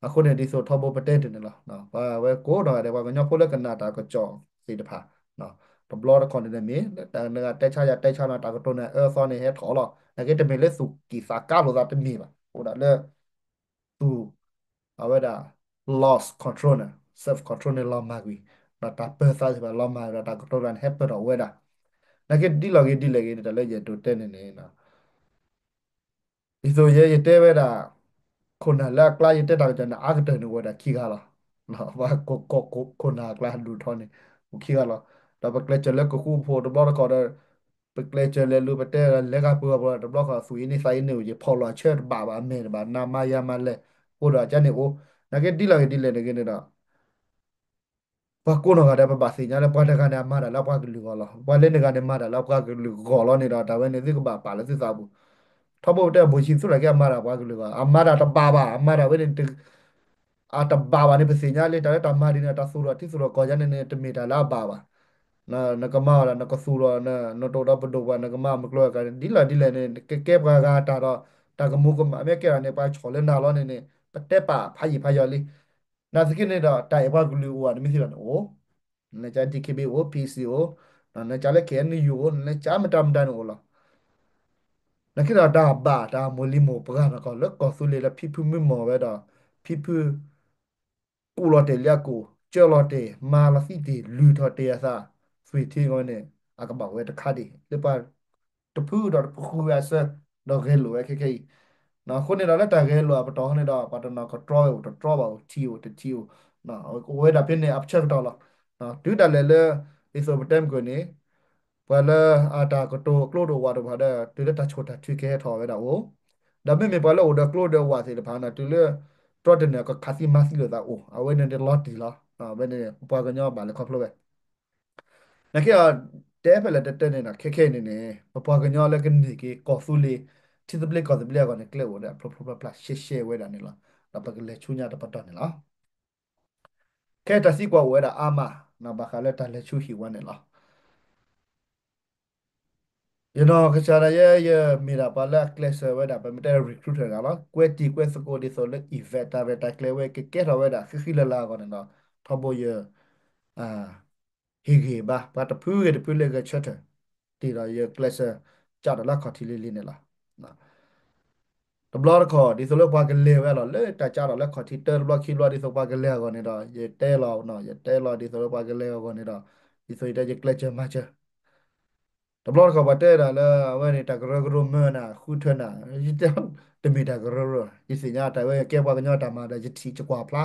အဃိန့ၣ် ဒ်သိးထီဘိပတဲတ့ၢ်န့ၣ်လီၤ. ပဝဲကိးနီၢ်ဂၤဒဲး ပှၤကညီဖိလၢကနၣ်တၢ်ကစီၣ်သ့ၣ်တဖၣ် တဘျီတခီၣ်န့ၣ်မ့ၢ် နဂၤတဲဆါယၤတဲဆါနီၤ တၢ်ကတိၤန့ၣ် အၢသီန့ၣ်ဟဲထီၣ်လီၤ. နာ်က့ တမ့ၢ်လၢသူၣ်ကံၢ်သးကါလိာ်သးတမ့ၢ်ဘၣ်. အိၣ်ဒၣ်လၢ သူၣ် အဝဲဒၣ် loss control န့ၣ် self control န့ၣ် လီၤမၢ်ကွံာ် ဒီးတၢ်ပၢၤသးသ့ၣ်တဖၣ်လီၤမၢ်ဒီး တၢ်ကတိၤတၢ်န့ၣ် ဟဲပၢၢ်ထီၣ်ဝဲဒၣ်. နာ်က့ ဒ်လဲၣ်ဂ့ၤဒ်လဲၣ်ဂ့ၤန့ၣ် တၢ်လၢယအဲၣ်ဒိးတဲန့ၣ်န့ၣ် ဒ်သိးယဲယတဲဝဲဒၣ် ခိၣ်နၢ်လၢအကျါ ယတဲတၢ်ကစီၣ်န့ၣ် အါကတၢၢ်န့ၣ် အိၣ်ဝဲဒၣ်ခံဂၤလီၤ. ပှၤ ခိၣ်နၢ်အကျါဒိၣ်ထီန့ၣ် အိၣ်ခံဂၤလီၤ. ဒီးပကျဲးစၢးလၢကဃူဖိတဘျီတခီၣ်ဒီး ပကျဲးစၢးလဲၤလူၤ ပတဲလဲၤဂၤပှၤပှၤတဘျီခီၣ် သူၣ်အံၤန့ၢ်သးအံၤန့ၢ် ယဖီၣ်လီၤအဆၢတဘၣ်ဘၣ် အမဲာ်တဘၣ် နၤမၤယၤမၤလဲၣ် အိၣ်ဒီးကန့ၣ်အိၣ်. နာ်က့ ဒ်လဲၣ်ဂ့ၤဒ်လဲၣ်န့ၣ်ဂ့ၤန့ၣ်ဒီး ပှၤကိးနီၢ်ဂၤဒဲး ပဘၣ်သ့ၣ်ညါလၢ ပှၤတဂၤန့ၣ် အမၤတၢ်လၢပှၤကလုာ်ဂီၢ်လီၤ. ပှၤလၢနဂၤန့ၣ် မၤတၢ်လၢပှၤကလုာ်ဂီၢ်လီၤန့ၣ်ဒီး တၢ်ဝဲန့ၣ် သုကဘၣ်ပာ်လၢသုသးပူၤ. ထီဘိပတဲ ဘိၣ်ဆံသူၣ်နာ်က့ အမၤတၢ်ပှၤကလုာ်ဂီၢ် အမၤတၢ်တဘၣ်ဘၣ် အမၤတၢ်ဝဲန့ၣ် အတဘၣ်ဘၣ်န့ၣ် ပသ့ၣ်ညါလံ တၢ်လၢတၢ်မၤဒ်န့ၣ် တၢ်သူၣ်ထီၣ်ထံသူၣ်ထီၣ်ကီၢ်ယါန့ၣ်န့ၣ် တမ့ၢ်တၢ်လၢအဘၣ်ဘၣ်. နကမၤအီၤဒီး နကသူၣ်ထီၣ် နတအိၣ်ဒီးပဒိၣ်ပှၤ နကမၤမုၢ်ကျိၤအကါ ဒ်လဲၣ်ဒ်လဲၣ်န့ၣ် ကကဲပှၤဂၤတၢ်ဒီး တၢ်ကမူၤကမၣ်မ့ၢ်ကဲထီၣ်န့ၣ် ပှၤဆီၣ်လၢနၤလီၤန့ၣ်န့ၣ် ပတဲပာ်ဖးယံာ်ဖးယီၤလံ. နာ်သက့န့ၣ်ဒီး တၢ်အဲၣ်ပှၤကလုာ်အိၣ်ဧါ နမ့ၢ်သ့ၣ်ညါန့ၣ်အိၣ်, နလဲၤကါ D K B A အိၣ်, P C အိၣ်, နလဲၤကါလၢ K N U အိၣ်, နလဲၤကါမတၤမတၤန့ၣ်အိၣ်လီၤ. နာ်သက့ဒီးတၢ်ဘၣ်တၢ်မိၢ်လံၤမိၢ်ပှၢ်နီၢ်ကီၢ်လၢကီၢ်သူလ့ၤလၢဖံဖုမုၢ်မီၢ်ဝဲဒီး ဖံဖု ကူၣ်လီၤတဲာ်လံအကိာ်, ကၢလီၤတဲာ်, မၤလီၤသံတ့ၢ်, လုၢ်ထီၣ်တဲာ်အသး, သွံၣ်ထံဝဲန့ၣ် အကဘၣ်ဝဲတခါဒံး လၢပှၤတဖုဒီးတဖုဃုဂၤအဆၢ, ဒီးဂဲၤလိာ်ဝဲခဲခဲအံၤ. အဃိန့ၣ်ဒီးလၢတၢ်ဂဲၤလိာ်အပတီၢ်န့ၣ်ဒီး ပှၤတနီၤကတြီဝဲအိၣ်တတြီဘၣ်အိၣ် ထံၣ်အိၣ်တထံၣ်အိၣ်, အိၣ်ဝဲဒၣ်ဖဲန့ၣ်အဆၢကတီၢ်လီၤ. တုၤဒၣ်လဲာ်လၢ ဒ်သိးပတဲမုၢ်ကၢၢ်န့ၣ် ပှၤလၢအတၢ်ကတိၤကျိဒီးဝးတဖၣ်ဒီး တုၤလၢတၢ်ဆိၣ်တၢ်ထုကဟဲထီၣ်ဝဲဒၣ်အိၣ်, ဒီးမ့မ့ၢ်ပှၤလၢအိၣ်ဒီးကျိဒီးဝးသ့ၣ်တဖၣ်န့ၣ် တုၤလၢ တြီတန့ၢ်ကခးသံမၤသံလိာ်သးအိၣ်, အဝဲန့ၣ်တလီၤတံၢ်လီၤ. အဝဲန့ၣ် ပပှၤကညီဘၣ်လဲၤခီဖျိဝဲ နာ်သက့ဒီး တဲဖဲလဲၣ်တၢ်တဲန့ၣ်ဒီး ခဲခဲအံၤန့ၣ်န့ၣ် ပပှၤကညီလၢကန့ၢ်က့ၤကီၢ်သူလ့ၤ ထံသဘျ့ကီၢ်သဘျ့အဂီၢ်န့ၣ် ကျဲအိၣ်ဒီးအဖျိဖျိဖျါဖျါရှဲရှဲဝဲဒၣ်န့ၣ်လီၤ. ဒီးပကလဲၤဆူညါတပတီၢ်န့ၣ်လီၤ. ခဲတၢ်သံကွၢ်အိၣ်ဝဲဒၣ်အါမး ဘၣ်ဃးလၢတၢ်လဲၤဆူဟံၣ်ဝဲန့ၣ်လီၤ. ယနီၢ်ကစၢ်ဒၣ်ယဲ ယမ့ၢ်ဒၣ်ပှၤလၢအကျဲးစၢးဝဲဒၣ် ပမ့ၢ်တဲ recruiter တဂၤလီၤ. ကွဲတံၤကွဲသကိးဒ်သိးလၢ event တၢ်ရဲၣ်တၢ်ကျဲၤဝဲ ကကဲထီၣ်ဝဲဒၣ်ဃံဃံလၤလၤအဂီၢ်န့ၣ်ဒီး ထီဘိယ ဟ့ၣ်ဂံၢ်ဘါ ပှၤတဖုဂ့ၤတဖုလၢဂဲၤဆၢထၢၣ် တ့ၢ်ဒီးယကျဲးစၢး ကးထီၣ်လၢအခီၣ်ထံးလံၤလံၤန့ၣ်လီၤ. တဘျီတခီၣ် ဒ်သိးလၢပှၤကလဲၤဝဲလီၤ လၢတၢ်ကးထီၣ်လၢအခီၣ်ထံးတၢတဘျီခံဘျီ ဒ်သိးပှၤကလဲၤအဂီၢ်န့ၣ်ဒီး ယတဲလီၤ ယတဲလီၤဒ်သိးလၢပှၤကလဲၤအဂီၢ်န့ၣ်ဒီး ဒ်သိးယတဲယကျဲးစၢးမၤစၢၤ တဘျီတခီၣ်ပှၤတဲဒၣ်လၢ အဝဲန့ၣ် တၢ်ကရၢကရိမၢနၤ ဃုထၢနၤ, ယတဲ တမ့ၢ်တၢ်ကရၢကရိ, ယသ့ၣ်ညါတၢ်ဝဲကဲပှၤကညီတၢ်မၤဒီး ယထံၣ်ယကွၢ်ဖျါ,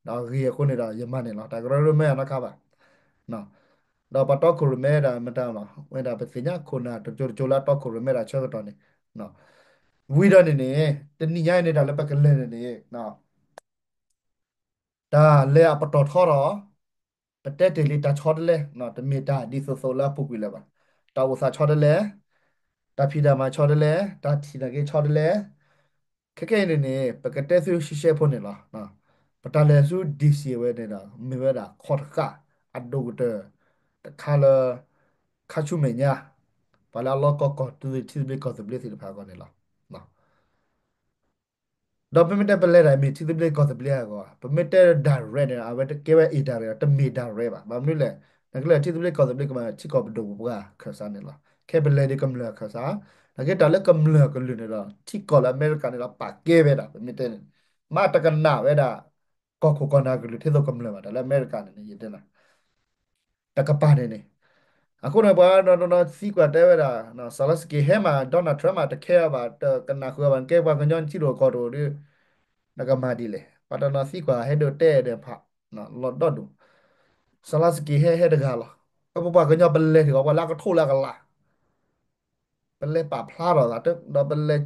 ဒီးအဂ့ၤအဃိန့ၣ်ဒီး ယမၤန့ၣ်လီၤ. တၢ်ကရၢကရိမၢအနီတခါဘၣ်. ဒီးပှၤတီခိၣ်ရိၣ်မဲဒၣ်မတၤလီၤ, ဝဲဒၣ်ပသ့ၣ်ညါခိၣ်နၢ်တကၠိတကၠိလၢအတီခိၣ်ရိၣ်မဲဒၣ်ဆၢကတီၢ်န့ၣ်, ဝံၤဒီးန့ၣ်န့ၣ် တနံၤညါအံၤန့ၣ် တၢ်လၢပကလဲၤန့ၣ်န့ၣ် တၢ်လဲၤအပတီၢ်ထီဒီး ပတဲတ့ၢ်လံတၢ်ဆီတလဲ, တမ့ၢ်တၢ်ဒ်သိးသိးလၢအပူၤကွံာ်လၢၤဘၣ်. တၢ်အိၣ်သးဆီတလဲ, တၢ်ဖံးတၢ်မၤဆီတလဲ, တၢ်ထံၣ်တၢ်က့ၤဆီတလဲ, ခဲခဲအံၤန့ၣ်န့ၣ် ပကတဲသုရှဲရှဲဖိန့ၣ်လီၤ. ပတၢ်လဲၤဆူ D C ဝဲန့ၣ်ဒီး မ့ၢ်ဝဲဒၣ်ခီၣ်တဃာ် အဒိၣ်ကတၢၢ် တခါလၢ ခါဆူမဲာ်ညါ ပှၤလၢအလီၢ်ကီၢ်ကီၢ် ထံသဘျ့ကီၢ်သဘျ့သ့ၣ်တဖၣ်အဂီၢ်န့ၣ်လီၤ. ဒီးပမ့ၢ်တဲပလဲၤတၢ်မ့ၢ်ထံသဘျ့ကီၢ်သဘျ့အဂီၢ်, ပမ့ၢ်တဲ direct န့ၣ် အဝဲတကဲဝဲ indirect တမ့ၢ် direct ဘၣ်. ဘၣ်မနုၤလဲၣ်, နကလဲၤထံသဘျ့ကီၢ်သဘျ့ကမၤထံကီၢ်ပဒိၣ်ပပှၢ်ခၢၣ်စးန့ၣ်လီၤ. ခဲပလဲၤဒ်ကမျၢၢ်ခၢၣ်စး, နက့တၢ်လၢကမျၢၢ်ကလုာ်န့ၣ်ဒီး ထံကီၢ်လၢအမဲရကၤန့ၣ်ဒီး ပာ်ကဲဝဲဒၣ် ပမ့ၢ်တဲန့ၣ်, မ့ၢ်တကနၣ်ဝဲဒၣ် ကီၢ်ခိၣ်ကီၢ်နၢ်ကလုာ် ထံသိကမျၢၢ်ဘၣ်, တၢ်လၢအမဲရကၤန့ၣ်န့ၣ် ယတဲနၤ တကပၤန့ၣ်န့ၣ်, အဃိန့ၣ် ပှၤဒီးသံကွၢ်တဲဝဲဒၣ် Zelensky ဟဲမး Donald Trump မး တခဲအီၤဘၣ်, တကနၣ်ဃုာ်အီၤဘၣ်, နကဲပှၤကညီနထံၣ်လိာ်ကီၢ်တအိၣ်ဒီး နကမၤဒ်လဲၣ်. ပှၤတနီၤသံကွၢ်ဟဲဒိးတဲဒဲးဖး လီၤဒီဒူၣ်, Zelensky ဟဲဟဲတဂၤလီၤ. ပပှၤကညီပလဲၤတဂ့ၤ ပှၤလၢအကထိၣ်လၢအကလး, ပလဲၤပာ်ဖျါထီၣ်သး ဒီးပလဲၤ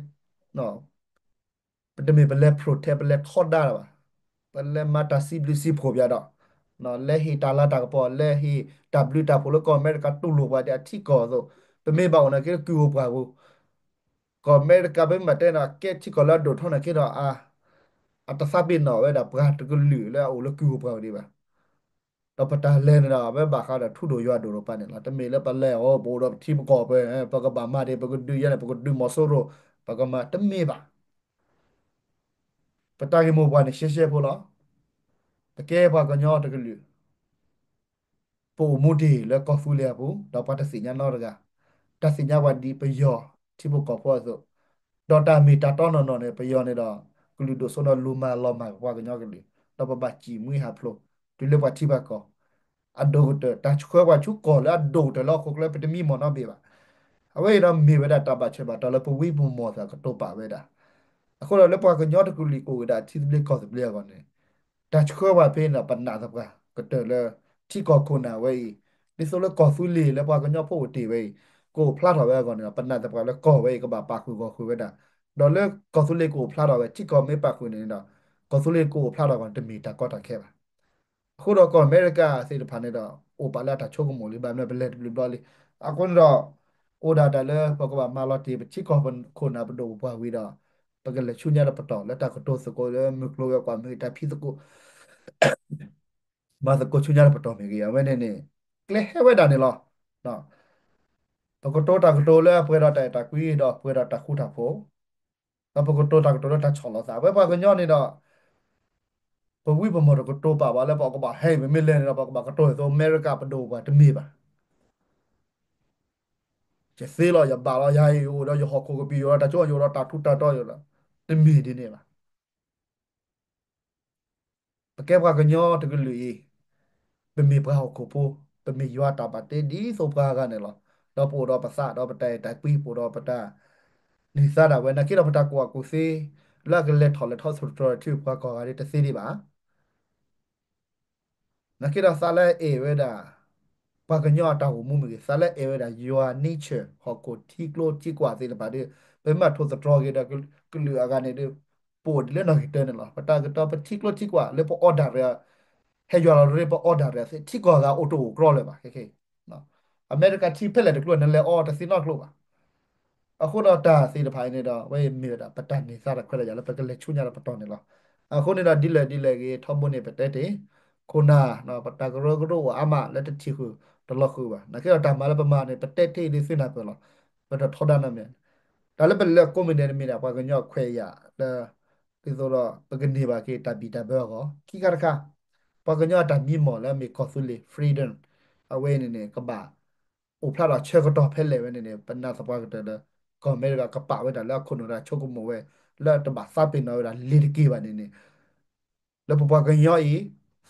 ပတမ့ၢ်ပလဲၤ protect ပလဲၤထီဒါဘၣ်, ပလဲၤမၤတၢ်စံးဘျုးစံးဖှိၣ်ပျဲဒီး, လဲၤဟ့ၣ်တၢ်လၤတၢ်ကပီၤ လဲၤဟ့ၣ်တၢ်ဘျုးတၢ်ဖှိၣ်လၢကီၢ်အမဲရကၤတူၢ်လိာ်ပှၤဒ်အထံကီၢ်အသိး, ပမ့ၢ်ဘၣ်အိၣ်နာ်က့လၢကုၢ်ဧိၤပှၢ်ဧိၤ, ကီၢ်အမဲရကၤပမ့ၢ်တဲန့ၣ် ကဲထံကီၢ်လၢအဒိၣ်ထီၣ်နာ်က့ဒီး အတသးပ့ၤနီၣ်ဝဲဒၣ်ပှၤတကလုာ်လၢအအိၣ်လၢကုၢ်ဧိၤပှၢ်ဧိၤဒံးဘၣ်. ဒီးပတၢ်လဲၤန့ၣ်ဒီး အဝဲဘၣ်ဃးဒီးထူဒိၣ်ယွၤဒိၣ်တဖၣ်န့ၣ်လီၤ. တမ့ၢ်လၢပလဲၤအီၤ ပအိၣ်ဒီးပထံပကီၢ်ပှဲၤ ပကဘၣ်မၤဒ် ပကဒုးယဲန့ၣ် ပကဒုးမီၤစိရိၤ ပကမၤ တမ့ၢ်ဘၣ်. ပတၢ်ဂ့ၢ်မိၢ်ပှၢ်န့ၣ် ရှဲရှဲဖိလီၤ. ပကဲပှၤကညီတကလုာ် ပအိၣ်မူတ့ၢ်လၢကီၢ်သူလ့ၤအပူၤ ဒီးပှၤတသ့ၣ်ညါနီတဂၤ, တၢ်သ့ၣ်ညါပှၤဒ်ပယီၤထံဖိကီၢ်ဖိအသိး, ဒီးတၢ်မ့ၢ်တၢ်တီနီၢ်နီၢ်န့ၣ် ပယီၤန့ၣ်ဒီး ကလုာ်ဒိၣ်စိဒီးလူၤမၤလီၤမၢ်ပပှၤကညီကလုာ်, ဒီးပဘၣ်စံၣ်မှံဟးဖျိး တုၤလၢပှၤထံပှၤကီၢ် အဒိၣ်ကတၢၢ် တၢ်ဆှၢပှၤဆူကီၢ်လၢအဒိၣ်ကတၢၢ်လၢဟီၣ်ခိၣ်ချၢ ပတမံမီၢ်နီတဘ့ၣ်ဘၣ်. အဝဲအံၤဒီးမ့ၢ်ဝဲဒၣ်တၢ်ဘၣ်ဆၢဘၣ်တီၢ်လၢပဝံပမီၢ်သးကတိၤပာ်ဝဲဒၣ်. အဃိဒီးလၢပှၤကညီတကလုာ်ကအိၣ်ဝဲဒၣ်ထံသဘျ့ကီၢ်သဘျ့အဂီၢ်န့ၣ် တၢ်ဆှၢပှၤဖဲန့ၣ်ဒီး ပနာ်သပှၢ်ကတၢၢ်လၢ ထံကီၢ်ခိၣ်နၢ်ဝဲအံၤ, ဒ်သိးလၢကီၢ်သူလ့ၤလၢပှၤကညီဖိအိၣ်တ့ၢ်ဝဲအံၤ ကအိၣ်ဖျါထီၣ်ဝဲအဂီၢ်န့ၣ်ဒီး ပနာ်သပှၢ်လၢကီၢ်ဝဲအံၤကဘၣ်ပာ်ဃုာ်ဂီၢ်ဃုာ်ဝဲဒၣ်, ဒီးလၢကီၢ်သူလ့ၤကအိၣ်ဖျါထီၣ်ဝဲ ထံကီၢ်မ့ၢ်ပာ်ဃုာ်န့ၣ်ဒီး ကီၢ်သူလ့ၤကအိၣ်ဖျါထီၣ်အဂီၢ်န့ၣ် တမ့ၢ်တၢ်ကီတၢ်ခဲဘၣ်. အဃိဒီးကီၢ်အမဲရကၤသ့ၣ်တဖၣ်န့ၣ်ဒီး အိၣ်ပာ်လၢအတၢ်ဆိကမိၣ်လံ ဘၣ်မနုၤပလဲၤတဘျုးဘျီလံ. အဃိန့ၣ်ဒီး အိၣ်ဒၣ်တၢ်လၢပကဘၣ်မၤလီၤတ့ၢ်ပထံကီၢ်ခိၣ်နၢ်ပဒိၣ်ပပှၢ်ဝံၤဒီး ပကလဲၤဆူညါတပတီၢ်လၢတၢ်ကတိၤသကိးလၢမုၢ်ကျိၤဝဲၤကွာ်မ့ၢ်ဂ့ၤ တၢ်ဖံးသကိး မၤသကိးဆူညါတပတီၢ်မ့ၢ်ဂ့ၤ အဝဲန့ၣ်န့ၣ် ကျဲဟဲဝဲဒၣ်န့ၣ်လီၤ. ပကတိၤတၢ်ကတိၤလၢအပှဲၤဒီးတၢ်အဲၣ်တၢ်ကွံဒီးပှဲၤဒီးတၢ်ဃူတၢ်ဖိး ဒီးပကတိၤတၢ်ကတိၤလၢတၢ်ဆီၣ်လီၤသး အဝဲပှၤကညီန့ၣ်ဒီး ပဝံပမီၢ်တကတိၤပာ်ဘၣ်လၢပကဘၣ်ဟဲ ပမ့ၢ်လဲၤန့ၣ်ဒီး ပကဘၣ်ကတိၤအသိး အမဲရကၤပဒိၣ်ပှၤတမ့ၢ်ဘၣ်. ယသ့လီၤ ယဘၣ်လီၤ ယၤအံၤ ယအိၣ်ဒီးယဟီၣ်ခိၣ်ကပံာ် ယအိၣ်ဒီးတၢ်ကၠိ ယအိၣ်ဒီးတၢ်ထူးတၢ်တီၤ ယအိၣ်ဒီး တမ့ၢ်ဒ်န့ၣ်ဘၣ်. ပကဲပှၤကညီတကလုာ်အံၤ ပမ့ၢ်ပှၤဟီၣ်ခိၣ်ဖိ, ပမ့ၢ်ယွၤတၢ်ဘၣ်တ့ဒ်သိးပှၤဂၤန့ၣ်လီၤ. ဒီးပအိၣ်ဒီးပသး ဒီးပတၢ်အဲၣ်တၢ်ကွံ ပအိၣ်ဒီးပတၢ်န့ၢ်သါဒၣ်ဝဲ နာ်က့ဒီးပတၢ်ကူၣ်ဘၣ်ကူၣ်သ့ လၢအကလဲၤထီၣ်လဲၤထီၣ်သတြီၤထံပှၤကီၢ်ဂၤဒ်တသ့ဒံးဘၣ်. နာ်က့ဒီးသးလၢအဲၣ်ဝဲဒၣ် ပှၤကညီအတၢ်အိၣ်မူမ့ၢ်ဂ့ၤ, သးလၢအဲၣ်ဝဲဒၣ်ယွၤ nature ဟီၣ်ခိၣ်ထံကျိထံကွၢ်သ့ၣ်တဖၣ်ဒီး ပမ့ၢ်ထိၣ်သတြီၤက့ၤဒီးကလုာ်အဂၤန့ၣ်ဒီး ပအိၣ်ဒ်လၢနီၢ်ဂ့ၤတၢန့ၣ်လီၤ. ပတၢ်ကတီၤပထံကျိထံကွၢ်လၢပ order ဟဲယွၤလီၤရ့ပ order ထံကီၢ်ဂၤအိၣ်တအိၣ်ကြီလၢၤဘၣ်. ခဲခဲ အမဲရကၤထံဖဲလဲၣ်တကျိၤ နလဲၤအီတသ့နီတကျိၤဘၣ်. အဃိဒီးတၢ်သ့ၣ်တဖၣ်အံၤန့ၣ်ဒီး အဝဲအံၤမ့ၢ်ဝဲဒၣ် ပတၢ်န့ၢ်သါတၢ်ခွဲးတၢ်ယာ်လၢပကလဲၤဆူညါဒီးပတီၢ်န့ၣ်လီၤ. အဃိန့ၣ်ဒီး ဒ်လဲၣ်ဒ်လဲၣ်ဂ့ၤ ထီဘိန့ၣ် ပတဲတ့ၢ် ခိၣ်နၢ် ပတၢ်ကရၢကရိအိၣ်အါမးလၢတထံၣ်ဃုာ်တလီၤဃုာ်ဘၣ်. နာ်က့ဒီးတၢ်မၤလၢပမၤန့ၣ် ပတဲတ့ၢ်ဒ်သုနၢ်ပၢၢ်လီၤ. ပတထီဒါနီတမံၤ တၢ်လၢပလဲၤကိးမံၤဒဲးန့ၣ်မ့ၢ်ဒၣ် ပှၤကညီခွဲးယာ်လၢ ဒ်သိးဒီး ပကန့ၢ်ဘၣ်က့ၤတၢ်ဘံၣ်တၢ်ဘၢအဂီၢ် ခံခါတခါ ပှၤကညီအတၢ်မံမီၢ်လၢအမ့ၢ်ကီၢ်သူလ့ၤ freedom အဝဲအံၤန့ၣ်န့ၣ် ကဘၣ်အိၣ်ဖျါဒီးဆၢကတီၢ်ဖဲလဲၣ်ဝဲန့ၣ်န့ၣ် ပနာ်သပှၢ်ကတၢၢ်လၢ ကီၢ်အမဲရကၤကပာ်ဝဲဒၣ်လၢအခိၣ်နူာ်တၢ် ဆိကမိၣ်ဝဲ လၢတဘၣ်သးပ့ၤနီၣ်ဝဲဒၣ်လ့ၤတက့ၢ်ဘၣ်န့ၣ်န့ၣ် လၢပပှၤကညီအံၤ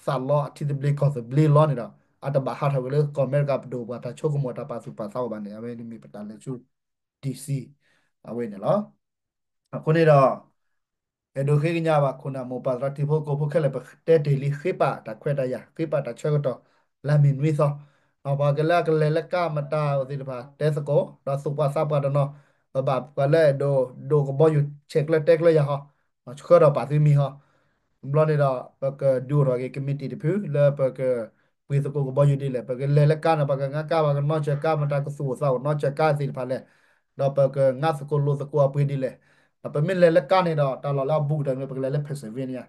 သးလီအထံသဘျ့ကီၢ်သဘျ့လီၤန့ၣ်ဒီး အတဘၣ်ဟးထီၣ်က့ၤလၢကီၢ်အမဲရကၤပဒိၣ်ပှၤ တၢ်ဆိကမိၣ်တၢ်ပာ်သူၣ်ပာ်သးအိၣ်ဘၣ်န့ၣ် အဝဲန့ၣ်မ့ၢ်ပတၢ်လဲၤဆူ DC အဝဲန့ၣ်လီၤ. အဃိန့ၣ်ဒီး အဲၣ်ဒိးဃ့ကညးဘၣ်ခိၣ်နၢ်မိၢ်ပၢ်သရၣ်တံၤဖိကိၢ်ဖိခဲလၢာ် ပတဲတ့ၢ်လံ ဃ့ပာ်တၢ်ခွဲးတၢ်ယာ် ဃ့ပာ်တၢ်ဆၢကတီၢ် လၢမ့ၢ်နွံသီ ပှၤကလၢကလဲၤလၢကါမတၤအသ့ၣ်တဖၣ် တဲသကိး ဒီးသူၣ်ပှၤသးပှၤတနီၤ ပဘၣ်ပှၤလၢအဲၣ်ဒိးဒိးကဘီယူၤ ဆဲးကျၢတဲကျၢယၤဟီ ဆှၢဒီးပာ်သုမံၤဟီ ဘျီန့ၣ်ဒီး ပကဒုးအိၣ်ထီၣ်က့ၤ committee တဖု လၢပကပှ့ၤသကိးကဘီယူၤဒ်လဲၣ် ပကလဲၤလၢကါန့ၣ် ပှၤကငါကါ ပှၤကနီၢ်စၢၤကါ မတၤကသူၣ်အိၣ်သးအိၣ်နီၢ်စၢၤကါသ့ၣ်တဖၣ်လဲၣ် ဒီးပကငါသကိးလိာ်သကိးအပှ့ၤဒ်လဲၣ် ဒီးပမ့ၢ်လဲၤလၢကါန့ၣ်ဒီး တၢ်လီၢ်လၢအဘူးကတၢၢ်န့ၣ် ပကလဲၤလၢ Pennsylvania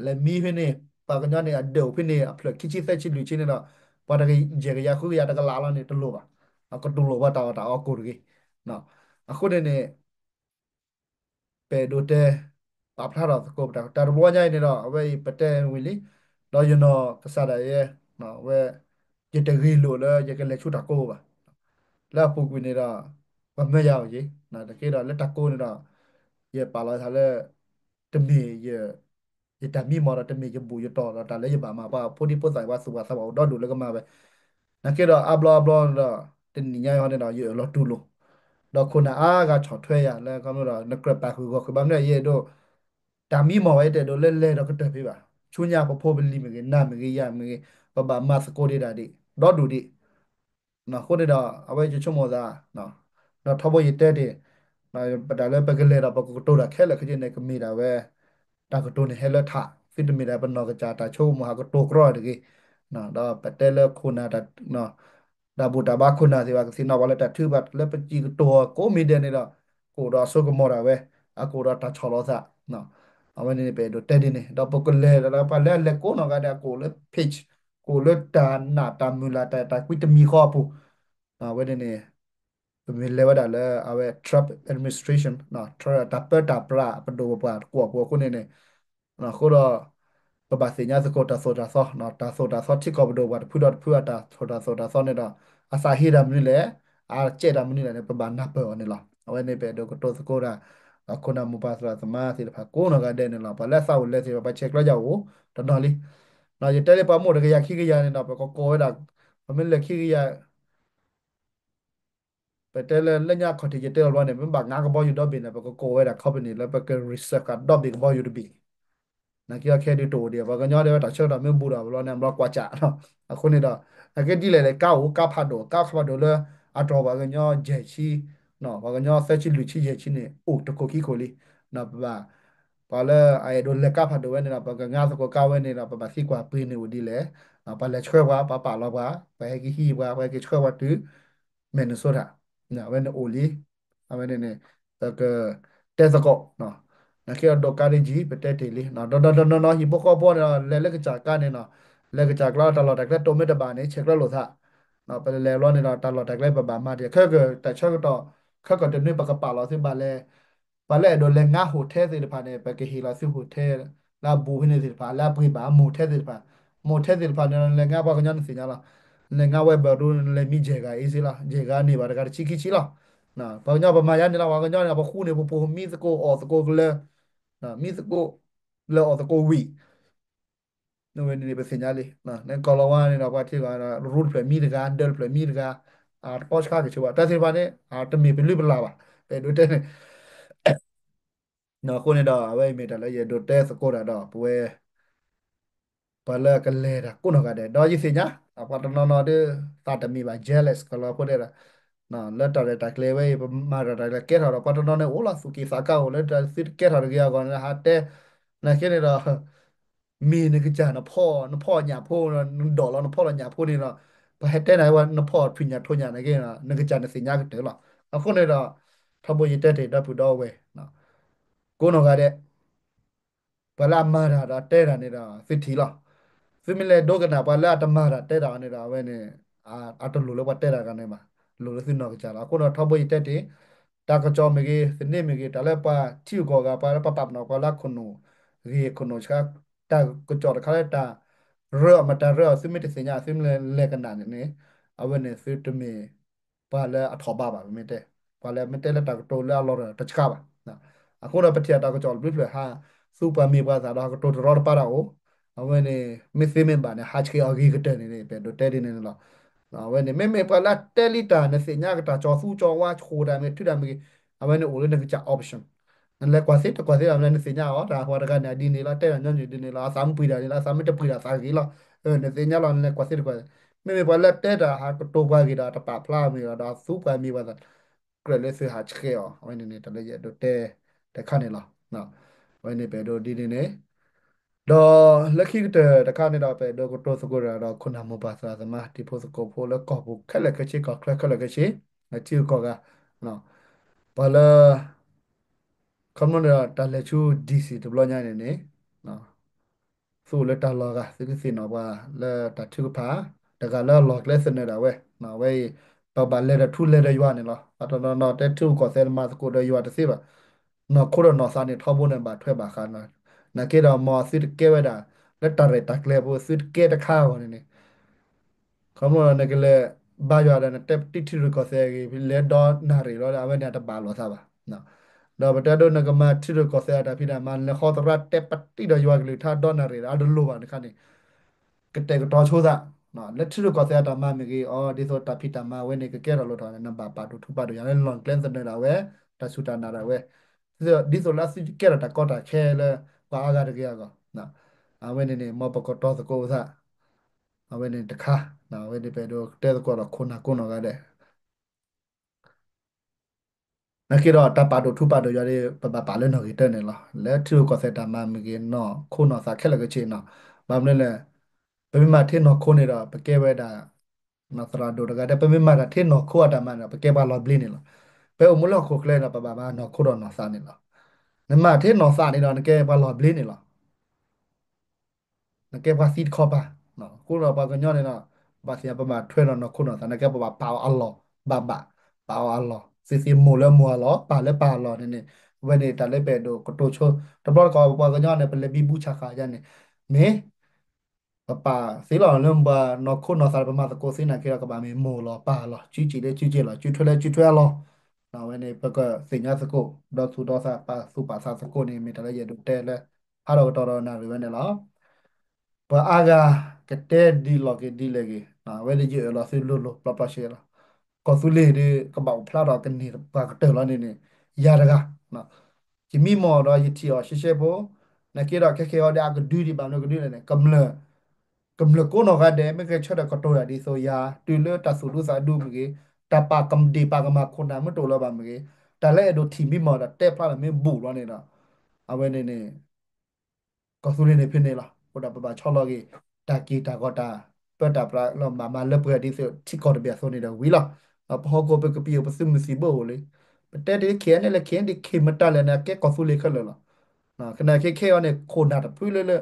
လဲၤမံဖဲန့ၣ် ပှၤကညီန့ၣ် အဒၢးအိၣ်ဖဲန့ၣ် အဖျၢၣ်ခံဆံသၢဆံလွံၢ်ဆံန့ၣ်ဒီး ပှၤတကယၤဃုကယၤတကလးလီၤန့ၣ် တလိၣ်ဘၣ် အကတူၢ်လိာ်ပှၤတၢ်အီၣ်တၢ်အီကိၢ်တဂ့ၤ အဃိန့ၣ်န့ၣ် ပအဲၣ်ဒိးတဲ ပာ်ဖျါထီၣ်သကိးပတၢ် တၢ်တဘျီညါအံၤန့ၣ်ဒီး အဝဲအံၤပတဲဝံၤလံ ဒီးယနီၢ်ကစၢ်ဒၣ်ယဲ အဝဲ ယတဂ့ၤလိာ်လၢယကလဲၤဆူတၢ်ကိးဘၣ် လၢအပူၤကွံာ်န့ၣ်ဒီး ပမၢယၤအီၤယံၤ တက့ဒီးလၢတၢ်ကိးန့ၣ်ဒီး ယပာ်လီၤသးလၢ တမ့ၢ် ယတၢ်မံမီၢ်ဒီး တမ့ၢ်ယဘူၣ်ယတီၢ်ဒီး တၢ်လၢယဘၣ်မၤပှၤဖိဒံဖိသၣ် ပှၤသူၣ်ပှၤသးပှၢ်အိၣ်ဒီဒူၣ်လၢကမၤဝဲ နာ်က့ဒီးအါဘျီအါဘျီဒီး တနံၤညါအံၤဟီန့ၣ်ဒီး ယအၢၣ်လီၤတူၢ်လိာ် ဒီးခိၣ်နၢ်အါဂၤဆီၣ်ထွဲယၤလၢ နကြၢးပာ်ဃုာ်ဂီၢ်ဃုာ်ဘၣ်မနုၤယအဲၣ်ဒိး တၢ်မံမီၢ်ဝဲယတအဲၣ်ဒိးလၢလဲၤဒီးကတၢၢ်ဖံးဘၣ် ဆူညါပဖိပလံၤမ့ၢ်ဂ့ၤ နၤမ့ၢ်ဂ့ၤ ယၤမ့ၢ်ဂ့ၤ ပဘၣ်မၤသကိးဒံးဒၣ်ဒံး ဒီဒူၣ်ဒံး အဃိန့ၣ်ဒီး အဝဲယဆိကမိၣ်သး ဒီးထီဘိယတဲတ့ၢ် ပတၢ်လၢပကလဲၤဒီးပကကတိၤတၢ်ခဲလၢာ်ခဲဆ့န့ၣ် ကမ့ၢ်ဒၣ်ဝဲ တၢ်ကတိၤန့ၣ်ဟဲလၢထး သုတမ့ၢ်ဒၣ်ပနီၢ်ကစၢ်တၢ်ဆိကမိၣ်ဟးကတိၤကြီတဂ့ၤ ဒီးပတဲလၢခိၣ်နၢ် တၢ်ဘူၣ်တၢ်ဘါခိၣ်နၢ်သ့ၣ်တဖၣ် ကသ့ၣ်နီၣ်ပှၤလၢတၢ်ထုကဖၣ် လၢပစံးကတိၤကိးမံၤဒဲးန့ၣ်ဒီး ကအိၣ်ဒီးအစိကမီၤဒၣ်ဝဲ အကအိၣ်ဒီးတၢ်ဆီၣ်လီၤသး အဝဲန့ၣ်န့ၣ် ပအဲၣ်ဒိးတဲဒ်န့ၣ် ဒီးပကလဲၤဒီးပှၤလၢအလဲၤကိးနီၢ်ဂၤဒဲး ကအိၣ်လၢ page ကအိၣ်လၢတၢ်နာ်တၢ်မုၢ်လၢ်တၢ်အဲၣ်တၢ်ကွံတမံၤဃီအပူၤ အဝဲန့ၣ်န့ၣ် ပမ့ၢ်လဲၤဝဲဒၣ်လၢအဝဲ Trump administration တၢ်ပၢတၢ်ပြးပဒိၣ်ပပှၢ်တကွီၢ်ပူၤအဃိန့ၣ်န့ၣ် အဃိဒီး ပဘၣ်သ့ၣ်ညါသကိးတၢ်သိၣ်တၢ်သီ တၢ်သိၣ်တၢ်သီထံကီၢ်ပဒိၣ်ပှၤတဖုဒီးတဖုအတၢ်သိၣ်တၢ်သိၣ်တၢ်သီန့ၣ်ဒီး အသးဟ့တၢ်မနုၤလဲၣ် အကဲတၢ်မနုၤလဲၣ်န့ၣ် ပဘၣ်နၢ်ပၢၢ်အီၤန့ၣ်လီၤ. အဝဲန့ၣ်ပအဲၣ်ဒိးကတိၤသကိးတၢ် ခိၣ်နၢ်မိၢ်ပၢ်သရၣ်သမါသ့ၣ်တဖၣ်ကိးနီၢ်ဂၤဒဲးန့ၣ်လီၤ. ပှၤလၢအသးအိၣ်လဲၤသ့ၣ်တဖၣ် ပှၤဆဲးကျၢယၤအိၣ်တနီၤလံ. ယတဲလၢပှၤမိၢ်တကယၤခံကယၤန့ၣ်ဒီး ပကကိးဝဲဒၣ် ပမ့ၢ်လဲၤခံကယၤ ပတဲလၢလၢညါခီၣ်ထံးယတဲလီၤဘျီန့ၣ် ပမ့ၢ်ဘၣ်ငါကဘီယူၤဒီဘ့ၣ်န့ၣ် ပကကိးဝဲဒၣ် company လၢပက reserve ဃာ်ဒီဘ့ၣ်ကဘီယူၤတဘ့ၣ် နာ်က့အီခဲဒုးတအိၣ်ဒံး ပှၤကညီဒဲးဝဲတၢ်ဆၢကတီၢ်မ့ၢ်ဘူးဒီးဘျီန့ၣ် ဘျီကွၢ်စး အဃိန့ၣ်ဒီး နာ်က့ဒ်လဲၣ်လဲၣ် ကါအိၣ် ကါဖးဒိၣ် ကါဖးဒိၣ်လၢ အတြီပှၤကညီယဲၢ်ဆံ ပှၤကညီသၢဆံလွံၢ်ဆံယဲၢ်ဆံန့ၣ် အိၣ်တခိၣ်ခံခိၣ်လံ. ပဘၣ် ပှၤလၢအအဲၣ်ဒိးလဲၤကါဖးဒိၣ်ဝဲန့ၣ်ဒီး ပကငါသကိးကါဝဲန့ၣ်ဒီး ပဘၣ်သံကွၢ်ပှ့ၤန့ၢ်အိၣ်ဒ်လဲၣ်. ပှၤလဲၤဆှၢပှၤ ပှၤပာ်လီၤပှၤ ပှၤဟဲက့ၤဟံးပှၤ ပှၤဟဲက့ၤဆှၢပှၤတုၤ Minnesota အဝဲန့ၣ်အိၣ်လံ. အဝဲန့ၣ်န့ၣ် ပကတဲသကိး နာ်က့ဒီးဒိးကါဒ်ယံၤ ပတဲတ့ၢ်လံ. ဒီးဒီးဒီးနီၢ်နီၢ်ဟံၣ်ဖိဃီဖိန့ၣ်ဒီး လဲၤလၢကစၢ်ကါန့ၣ်နီၤ လဲၤကစၢ်ကျါတၢ်လီၢ်တၢ်ကျဲတိၢ်မ့ၢ်တဘၣ်န့ၣ် ဆဲးကျၢလိာ်သး ပလဲၤဘျီန့ၣ်ဒီး တၢ်လီၢ်တၢ်ကျဲပဘၣ်မၤဒံး ခဲကတၢၢ်တၢ်ဆၢကတီၢ် ခဲကတၢၢ်တနွံပကပာ်လီၤသုဘၣ်လဲၤ ပှၤလၢအဲၣ်ဒိးလဲၤငါ hotel သ့ၣ်တဖၣ်န့ၣ် ပကဟ့ၣ်လီၤသု hotel လၢအဘူးဖဲန့ၣ်သ့ၣ်တဖၣ် လၢအပှ့ၤဘၣ် motel သ့ၣ်တဖၣ်, motel သ့ၣ်တဖၣ်န့ၣ် လဲၤငါပှၤကညီန့ၣ်သ့ၣ်ညါလီၤ. လဲၤငါဝဲဘၣ်ဒိ လဲၤမံယဲၢ်ဂၤအ့စ့လီၤ. ယဲၢ်ဂၤန့ၢ်ဘၣ်တဂၤတဆံခံဆံလီၤ. ပှၤကညီပမၤယါန့ၣ်လီၤ. ပှၤကညီန့ၣ် ပဃူန့ၣ် ပပိာ်မံသကိးအီၣ်သကိးကလၢာ်, မံသကိးလၢအီၣ်သကိးဝံၣ် ဝဲန့ၣ်ပသ့ၣ်ညါလံ. နကီၢ်လီၤဝါန့ၣ်ဒီး ပှၤထံဂီၤ ရူတဖျၢၣ်မံတဂၤ ဒၢတဖျၢၣ်မံတဂၤ, တပီဆှါကဆၢဘၣ် တၢ်သ့ၣ်တဖၣ်န့ၣ် တမ့ၢ်ပလုၢ်ပလၢ်ဘၣ်. ပအဲၣ်ဒိးတဲန့ၣ် အဃိန့ၣ်ဒီး အဝဲအံၤမ့ၢ်တၢ်လၢယအဲၣ်ဒိးတဲသကိးတၢ်ဒီး ပဝဲ ပှၤလၢကလဲၤတၢ်ကိးနီၢ်ဂၤဒဲး ဒီးယသ့ၣ်ညါ ပှၤတနီၤနီၤဒီး သးတမံၤဘၣ် jealous ကီၢ်လီၤဝါဖိတဲဒၣ် လၢတၢ်ရဲၣ်တၢ်ကျဲၤဝဲအံၤ ပမၤတၢ်တၢ်လၢကဲထီၣ်ဒီး ပှၤတနီၤန့ၣ်အိၣ်လီၤသူၣ်က့ၣ်သးကါအိၣ်လၢတၢ်သုတကဲထီၣ်တဂ့ၤအဂီၢ်န့ၣ် ဟးတဲ နာ်က့န့ၣ်ဒီး မ့ၢ်နကစၢ်နဖီၣ် နဖီၣ်ညၣ်ဖိ နဒိးလီၤနဖီၣ်လီၤညၣ်ဖိန့ၣ်ဒီး ပှၤဟဲတဲနၤဝဲ နဖီၣ်ထွံၣ်ညၣ်ထိၣ်ညၣ်နာ်က့ နကစၢ်နသ့ၣ်ညါကတၢၢ်လီၤ. အဃိန့ၣ်ဒီး ထီဘိယတဲတ့ၢ်ဒီပုၢ်ဒီဝဲၢ် ကိးနီၢ်ဂၤဒဲး ပှၤလၢအမၤတၢ်ဒီးတဲတၢ်န့ၣ်ဒီး သုထံၣ်လီၤ. သုမ့ၢ်လဲၤဒိကနၣ်ပှၤလၢအတမၤတၢ်တဲတၢ်အီၤန့ၣ်ဒီး အဝဲန့ၣ် အတလိၣ်လၢပှၤတဲတၢ်တဂၤန့ၣ်ဘၣ်, လိၣ်လၢသုနီၢ်ကစၢ်လီၤ. အဃိဒီးထီဘိယတဲတ့ၢ် တၢ်ကစီၣ်မ့ၢ်ဂ့ၤ သန့မ့ၢ်ဂ့ၤ တၢ်လၢပှၤထံဂုၤကီၢ်ဂၤ ပှၤလၢပပာ်ပနီၣ်ပှၤလၢခိၣ်နူာ်ဂ့ၤ ခိၣ်နူာ်ဆှါ တၢ်ကစီၣ်တခါလၢတၢ်ရၢအီၤမတၤရၢအီၤ သုမ့ၢ်တသ့ၣ်ညါ သုမ့ၢ်လဲၤကနၣ်န့ၣ်န့ၣ် အဝဲန့ၣ်သုတမ့ၢ် ပှၤလၢအထီၣ်ဘးဘၣ် ပမ့ၢ်တဲ, ပှၤလၢမ့ၢ်တဲလၢတၢ်ကတိၤလၢအလီၢ်တဆှးဘၣ်. အဃိဒီးပထံၣ်အတၢ်ကစီၣ်တဘျုးဖျၢၣ်ဟး သူပှၤမ့ၢ်ပှၤသးဒီးဟးကတိၤတရီတပါတၢ်အိၣ်, အဝဲန့ၣ် မ့ၢ်သ့မ့ၢ်ဘၣ်န့ၣ် ဟးဆှဲးအီၤဂ့ၤကတၢၢ်န့ၣ်န့ၣ် ပအဲၣ်ဒိးတဲဒ်န့ၣ်န့ၣ်လီၤ. အဝဲန့ၣ် မ့မ့ၢ်ပှၤလၢအတဲလံတၢ် နသ့ၣ်ညါကတၢ်ကစီၣ်သူကစီၣ်ဝါ ဃိတၢ်မ့ၢ်ထုတၢ်မ့ၢ်ဂ့ၤ အဝဲန့ၣ်အိၣ်လၢနကစၢ် option နလဲၤကွၢ်သ့တကွၢ်သ့ဒီး နသ့ၣ်ညါအီၤ တၢ်ပှၤတဂၤန့ၣ် ဒ်န့ၣ်လီၤ တဲတၢ်ညီနုၢ်ဒ်န့ၣ်လီၤ အသးမ့ၢ်ပှ့ၤတၢ်န့ၣ်လီၤ အသးမ့ၢ်တပှ့ၤတၢ်သးဂ့ၤလီၤ. နသ့ၣ်ညါလီၤ နလဲၤကွၢ်သ့တကွၢ်သ့. မ့မ့ၢ်ပှၤလၢတဲတၢ်ဟးကတိၤပှၤဂ့ၤဒီး တပာ်ဖျါမ့ၢ်ဒီး သူပှၤမ့ၢ်ပှၤသး ကြၢးလၢသုဟးဆှဲးအီၤ အဝဲန့ၣ်န့ၣ် တၢ်လၢယအဲၣ်ဒိးတဲတခါန့ၣ်လီၤ. အဝဲန့ၣ်ပအဲၣ်ဒိးဒ်န့ၣ်န့ၣ် ဒီးလၢခံကတၢၢ်တခါန့ၣ်ဒီး ပအဲၣ်ဒိးကတိၤသကိးတၢ်ဒီး ခိၣ်နၢ်မိၢ်ပၢ်သရၣ်သမါ တံၤဖိသကိးဖိလၢကီၢ်ပူၤ ခဲလၢာ်ခဲဆ့ ကီၢ်ချၢခဲလၢာ်ခဲဆ့ ထံဂုၤကီၢ်ဂၤ ပှၤလၢ ခီဖျိန့ၣ်ဒီး တၢ်လဲၤဆူ DC တဘျီညါန့ၣ်န့ၣ် သူၣ်လၢတၢ်လီၢ်ဂၤ သုကသ့ၣ်နီၣ်ပှၤလၢတၢ်ထုကဖၣ် တဂၤလၢအလီၢ်ကျဲသနၢၣ်ဒၣ်ဝဲ အဝဲအံၤ ပဘၣ်လဲၤဒီးထူလဲၤဒီးယွၤန့ၣ်လီၤ. ပှၤတနီၤနီၤတဲထံဂုၤကီၢ်သဲးမၤသကိးဒီးယွၤတသ့ဘၣ်. နီၢ်ခိဒီးနီၢ်သးန့ၣ် ထီဘိန့ၣ်ဘၣ်ထွဲဘၣ်ဃးနီၤ. နာ်က့ဒီးမ်သုတကဲဝဲဒၣ် လၢတၢ်ရဲၣ်တၢ်ကျဲၤဖိ သုတကဲတခါအဂီၢ်န့ၣ်န့ၣ် ခီဖျိနကလဲၤ ဘါယွၤဒီး နတဲပတံၢ်ထံရူၢ်ကီၢ်သဲးဂ့ၤ လဲၤဒီနၣ်ရံၣ်လီၤ အဝဲန့ၣ်တဘၣ်လိာ်သးဘၣ်. ဒီးပတဲဒိ နကမၤထံရူၢ်ကီၢ်သဲးအတၢ်ဖံးတၢ်မၤ နလဲၤဃီသရၣ်တဲပတံၢ်ဒီးယွၤကလုၢ်ကထါဒီနၣ်ရံၣ်ဒီး အတလိၣ်ဘၣ်တခါန့ၣ် ကတဲာ်ကတီၤဆိသး လၢထံရူၢ်ကီၢ်သဲးအတၢ်မၤမ့ၢ်ဂ့ၤ အီၤ ဒ်သိးတၢ်ဖံးတၢ်မၤဝဲန့ၣ် ကကဲထီၣ်လိၣ်ထီၣ်န့ၣ် နဘၣ်ပာ်ဒိၣ်ထူပာ်ဒိၣ်ယွၤလၢလီၢ်ကျဲသနၢၣ်ဒၣ်ဝဲ တၢ်စူၢ်တၢ်နာ်ဒၣ်ဝဲ ဒ်သိးလၢသုကဲထီၣ်တၢ်ကီတၢ်ခဲလၢ ပှၤအါဂၤတဂ့ၤအဂီၢ် အဝဲန့ၣ်န့ၣ် မ်ပကတီၤသကိးသး အဝဲန့ၣ်တခါ အဝဲန့ၣ်ပအဲၣ်ဒိးတဲသကိးဒီးခိၣ်နၢ်ကိးနီၢ်ဂၤဒဲး နာ်က့ဒီးတၢ်ပာ်ဒိၣ်ထူပာ်ဒိၣ်ယွၤဒီး ပဘၣ်ပာ်လၢနီၢ်ဂ့ၤတၢန့ၣ်လီၤ. လၢထံရူၢ်ကီၢ်သဲးတၢ်မၤမ့ၢ်ဂ့ၤ နီၢ်ခိနီၢ်သးခဲလၢာ်ခဲဆ့နီၤ ဘၣ်မနုၤလဲၣ် ပမ့ၢ်မၤထဲနီၢ်ခိန့ၣ်ဒီး ပကဲဝဲဒၣ် သရၣ်ဒိၣ်တဂၤတဲ ပမ့ၢ်မၤတၢ်ထဲနီၢ်ခိအတၢ်မၤန့ၣ်ဒီး ပကဲပှၤလီၤဘျ့န့ၣ်လီၤ. ပအိၣ်မူလၢဟီၣ်ခိၣ်ချၢဒီး ပဘၣ်မၤနီၢ်ခိဒီးနီၢ်သးန့ၣ်လီၤ. နမၤထဲနီၢ်သးန့ၣ်ဒီး နကဲပှၤလီၤဘျ့န့ၣ်လီၤ. နကဲပှၤသံတခီပၤ, အဃိဒီးပှၤကညီန့ၣ်ဒီး ဘၣ်သ့ၣ်ညါပမၤထွဲဒီးနီၢ်ခိနီၢ်သး နကဲပဘၣ်ပာ်အီၤအလီၢ်ဘၣ်ဘၣ်, ပာ်အီၤအလီၢ် သ့သ့မိၢ်လၢမိၢ်အလီၢ် ပၢ်လၢပၢ်အလီၢ်န့ၣ်န့ၣ်, အဝဲန့ၣ်တၢ်လၢပအဲၣ်ဒိးကတိၤဆိ, တဘျီတခီၣ်ပပှၤကညီန့ၣ် ပလဲၤဘံဘူဆးဃာ်ယါန့ၣ်, မ့ၢ် ပပာ်သ့လီၤလၢပှၤနီၢ်ခိနီၢ်သး ပမၤသကိးသ့နာ်က့ဒီး ကဘၣ်မ့ၢ်မိၢ်အလီၢ်ပၢ်အလီၢ် စုစ့ၣ်လၢစုစ့ၣ်လီၤ စုထွဲလၢစုထွဲအလီၢ်, အဝဲန့ၣ် ပကသ့ၣ်ညါသကိး ဒီသူၣ်ဒီသး ပာ်သူၣ်ပာ်သးသကိးန့ၣ် မ့ၢ်တၢ်လၢယအဲၣ်ဒိးတဲလၢ ဟးထီၣ်ကတီၢ်ဒီးနၣ်ရံၣ်ဝဲန့ၣ်လီၤ. ပှၤအါဂၤကတဲဒ်လီၤက့ၤဒ်လဲၣ်ဂ့ၤ, အဝဲဒၣ်ယအၢၣ်လီၤသုလိၤလိၤပျီပျီဆဲးလီၤ. ကီၢ်သူလ့ၤဒီး ကဘၣ်အိၣ်ဖျါထီၣ်ကန့ၢ်ပှၤကတၢၢ်လီၤန့ၣ်န့ၣ်, ယၤတဂၤ ယမံမီၢ်ဒီးယထံၣ်အီၤရှဲရှဲဖိ, နာ်က့ဒီးခဲခဲအံၤဒီး အကဒုဒံးဘၣ်မနုၤကဒုလဲၣ်န့ၣ် ကမျၢၢ် ကမျၢၢ်ကိးနီၢ်ဂၤဒဲး မ့ၢ်ကဆၢထၢၣ်ကတိၤတၢ်ဒ်သိးယၤ တုၤလၢတၢ်သူၣ်ဒူသးဒူမ့ၢ်ဂ့ၤ, တၢ်ပာ်ကဒ့ၣ်ပာ်ကမၣ်ခိၣ်နၢ်မ့ၢ်တအိၣ်လၢၤဘၣ်မ့ၢ်ဂ့ၤ, တၢ်လၢအဲၣ်ဒိးထံၣ်မံမီၢ်ဒီးတဲဖျါလီၤမ့ၢ်ဘူးလီၤန့ၣ်ဒီး အဝဲန့ၣ်န့ၣ် ကီၢ်သူလ့ၤန့ၣ်ဖဲန့ၣ်လီၤ. အဃိဒီးပဘၣ်ဆီလီၤက့ၤ တၢ်က့ၤတၢ်ဂီၤတၢ်ပၢတၢ်ပြးလီၤ ဘၣ်မၤလၢပှဲၤဒ်သိးထံကီၢ်တဘ့ၣ်အသိးန့ၣ်ဒီးဝံၤလီၤ. ပဟီၣ်ခိၣ်ပကပံာ်အိၣ်ပသုးမုၢ်သံၣ်ဘိအိၣ်လံ. ပတဲတ့ၢ် ခဲအံၤန့ၣ်လၢ ခဲအံၤဒ် ခဲမတၤလဲၣ်န့ၣ် အကဲကီၢ်သူလ့ၤခဲလၢာ်လီၤ. ခနာ်ခဲခဲအံၤန့ၣ် ခိၣ်နၢ်တဖုလၢလၢ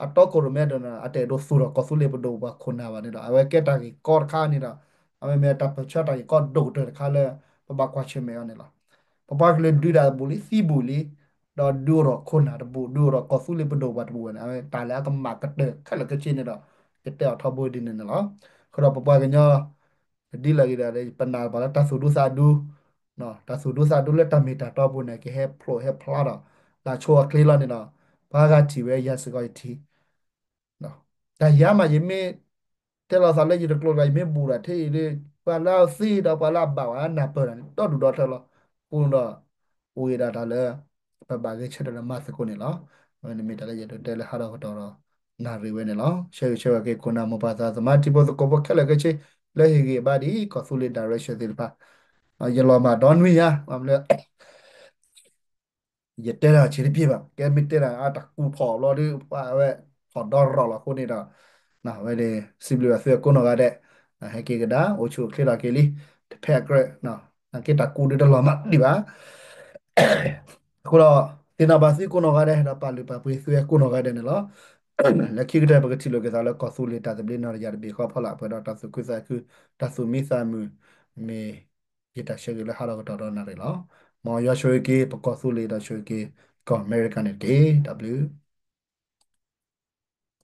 အတီခိၣ်ရိၣ်မဲဒီး အတအဲၣ်ဒိးသူၣ်ထီၣ်ကီၢ်သူလ့ၤပဒိၣ်ပှၤခိၣ်နၢ်ဘၣ်န့ၣ်ဒီး အဝဲကဲတၢ်ဂ့ၢ်ကီတခါန့ၣ်ဒီး အဝဲမ့ၢ်တၢ်ပၢၢ်ဆၢတၢ်ဂ့ၢ်ကီဒိၣ်ကတၢၢ်တခါလၢ ပဘၣ်ကွၢ်ဆၢၣ်မဲာ်အီၤန့ၣ်လီၤ. ပပှၤကလုာ်ဒုးတၢ်တဘူၣ်လံ သံဘူၣ်လံ, ဒီးဒုးအိၣ်ထီၣ်ခိၣ်နၢ်တဘူၣ် ဒုးအိၣ်ထီၣ်ကီၢ်သူလ့ၤပဒိၣ်ပှၤတဘူၣ်ဝဲန့ၣ် တၢ်လၢအကမၣ်ကတၢၢ်ခဲလၢာ်ခဲဆ့န့ၣ်ဒီး ယတဲအီၤထီဘိဒ်န့ၣ်န့ၣ်လီၤ. အဃိဒီးပပှၤကညီ ဒ်လဲၣ်ဂ့ၤဒီး ပနာ်ဘၣ်လၢတၢ်သူၣ်ဒူသးဒူ, တၢ်သူၣ်ဒူသးဒူလၢတၢ်မ့ၢ်တၢ်တီပူၤန့ၣ် ကဟဲဖျိးဟဲဖျါဒီး တၢ်ဆိအချ့လီၤန့ၣ်ဒီး ပှၤဂၤထံၣ်ဝဲ ယၤစ့ၢ်ကီးယထံၣ် တၢ်ယၤမး ယမ့ၢ်တဲလီၤသးလၢယတကျိၤကျါ ယမ့ၢ်ဘူးဒီးထဲအံၤဒီး ပှၤလၢအသ့ဒီးပှၤလၢအဘၣ်ဝဲနၢ်ပၢၢ်တၢ်န့ၣ် ဒီဒူၣ်ဒီထၢလီၤ. အဃိဒီး အိၣ်ဝဲဒၣ်တၢ်လၢ ပဘၣ်ဂဲၤဆၢထၢၣ်လၢမၤသကိးန့ၣ်လီၤ. အဝဲန့ၣ်မ့ၢ်တၢ်လၢယအဲၣ်ဒိးတဲလၢဟးထီၣ်ကတီၢ်ဒီး နၣ်ရံၣ်ဝဲန့ၣ်လီၤ. ဆၢဂ့ၤဆၢဝါက့ၤ ခိၣ်နၢ်မိၢ်ပၢ်သးသမါ ထံဖိသကိးဖိခဲလၢာ်ခဲဆ့ လၢဟ့ၣ်ဂံၢ်ဘါဒ် ကီၢ်သူလ့ၤ direction သ့ၣ်တဖၣ်, ယလီၤမၢ်ဒီနွံညါ မ့ၢ်လၢ ယတဲတၢ်ဆံးတပျ့ၤဘၣ်, ကဲမ့ၢ်တဲတၢ်အတၢ်ကူၣ်ဖီၣ်ဘျီဒီး ပှၤဝဲထီၣ်ဒီရီၣ်လီၤအဃိန့ၣ်ဒီး အဝဲန့ၣ် စံးဘျုးဘၣ်သုကိးနီၢ်ဂၤဒဲး, ဟဲက့ၤကဒါ အိၣ်ဆူၣ်အိၣ်ချ့ထီၣ်က့ၤလံ, တဖဲအကြၢး, နာ်က့တၢ်ကူၣ်ဒုးတလီၤမၢ်ဒံးဘၣ်. အဃိဒီး သ့ၣ်နီၣ်ဘၣ်သုကိးနီၢ်ဂၤဒဲး ဒီးပာ်လုၢ်ပာ်ပှ့ၤသုကိးနီၢ်ဂၤဒဲးန့ၣ်လီၤ. လၢခံကတၢၢ် ပကထံၣ်လိာ်က့ၤသးလၢကီၢ်သူလ့ၤတၢ်သဘျ့နီၢ်တယၢ်တဘ့ၣ်ဃီဖီလာ် ပှဲၤဒီးတၢ်သူၣ်ခုသးခု, တၢ်သူၣ်မံသးမုာ်, မ့ၢ်ယတၢ်ဆၢဂ့ၤလၢဟးထီၣ်ကတီၢ်ဒီးနၣ်ရံၣ်လီၤ. မ်ယွၤဆိၣ်ဂ့ၤက့ၤ ပကီၢ်သူလ့ၤဒီးဆိၣ်ဂ့ၤက့ၤ ကီၢ်အမဲရကၤန့ၣ်တက့ၢ်. တၢ်ဘျုး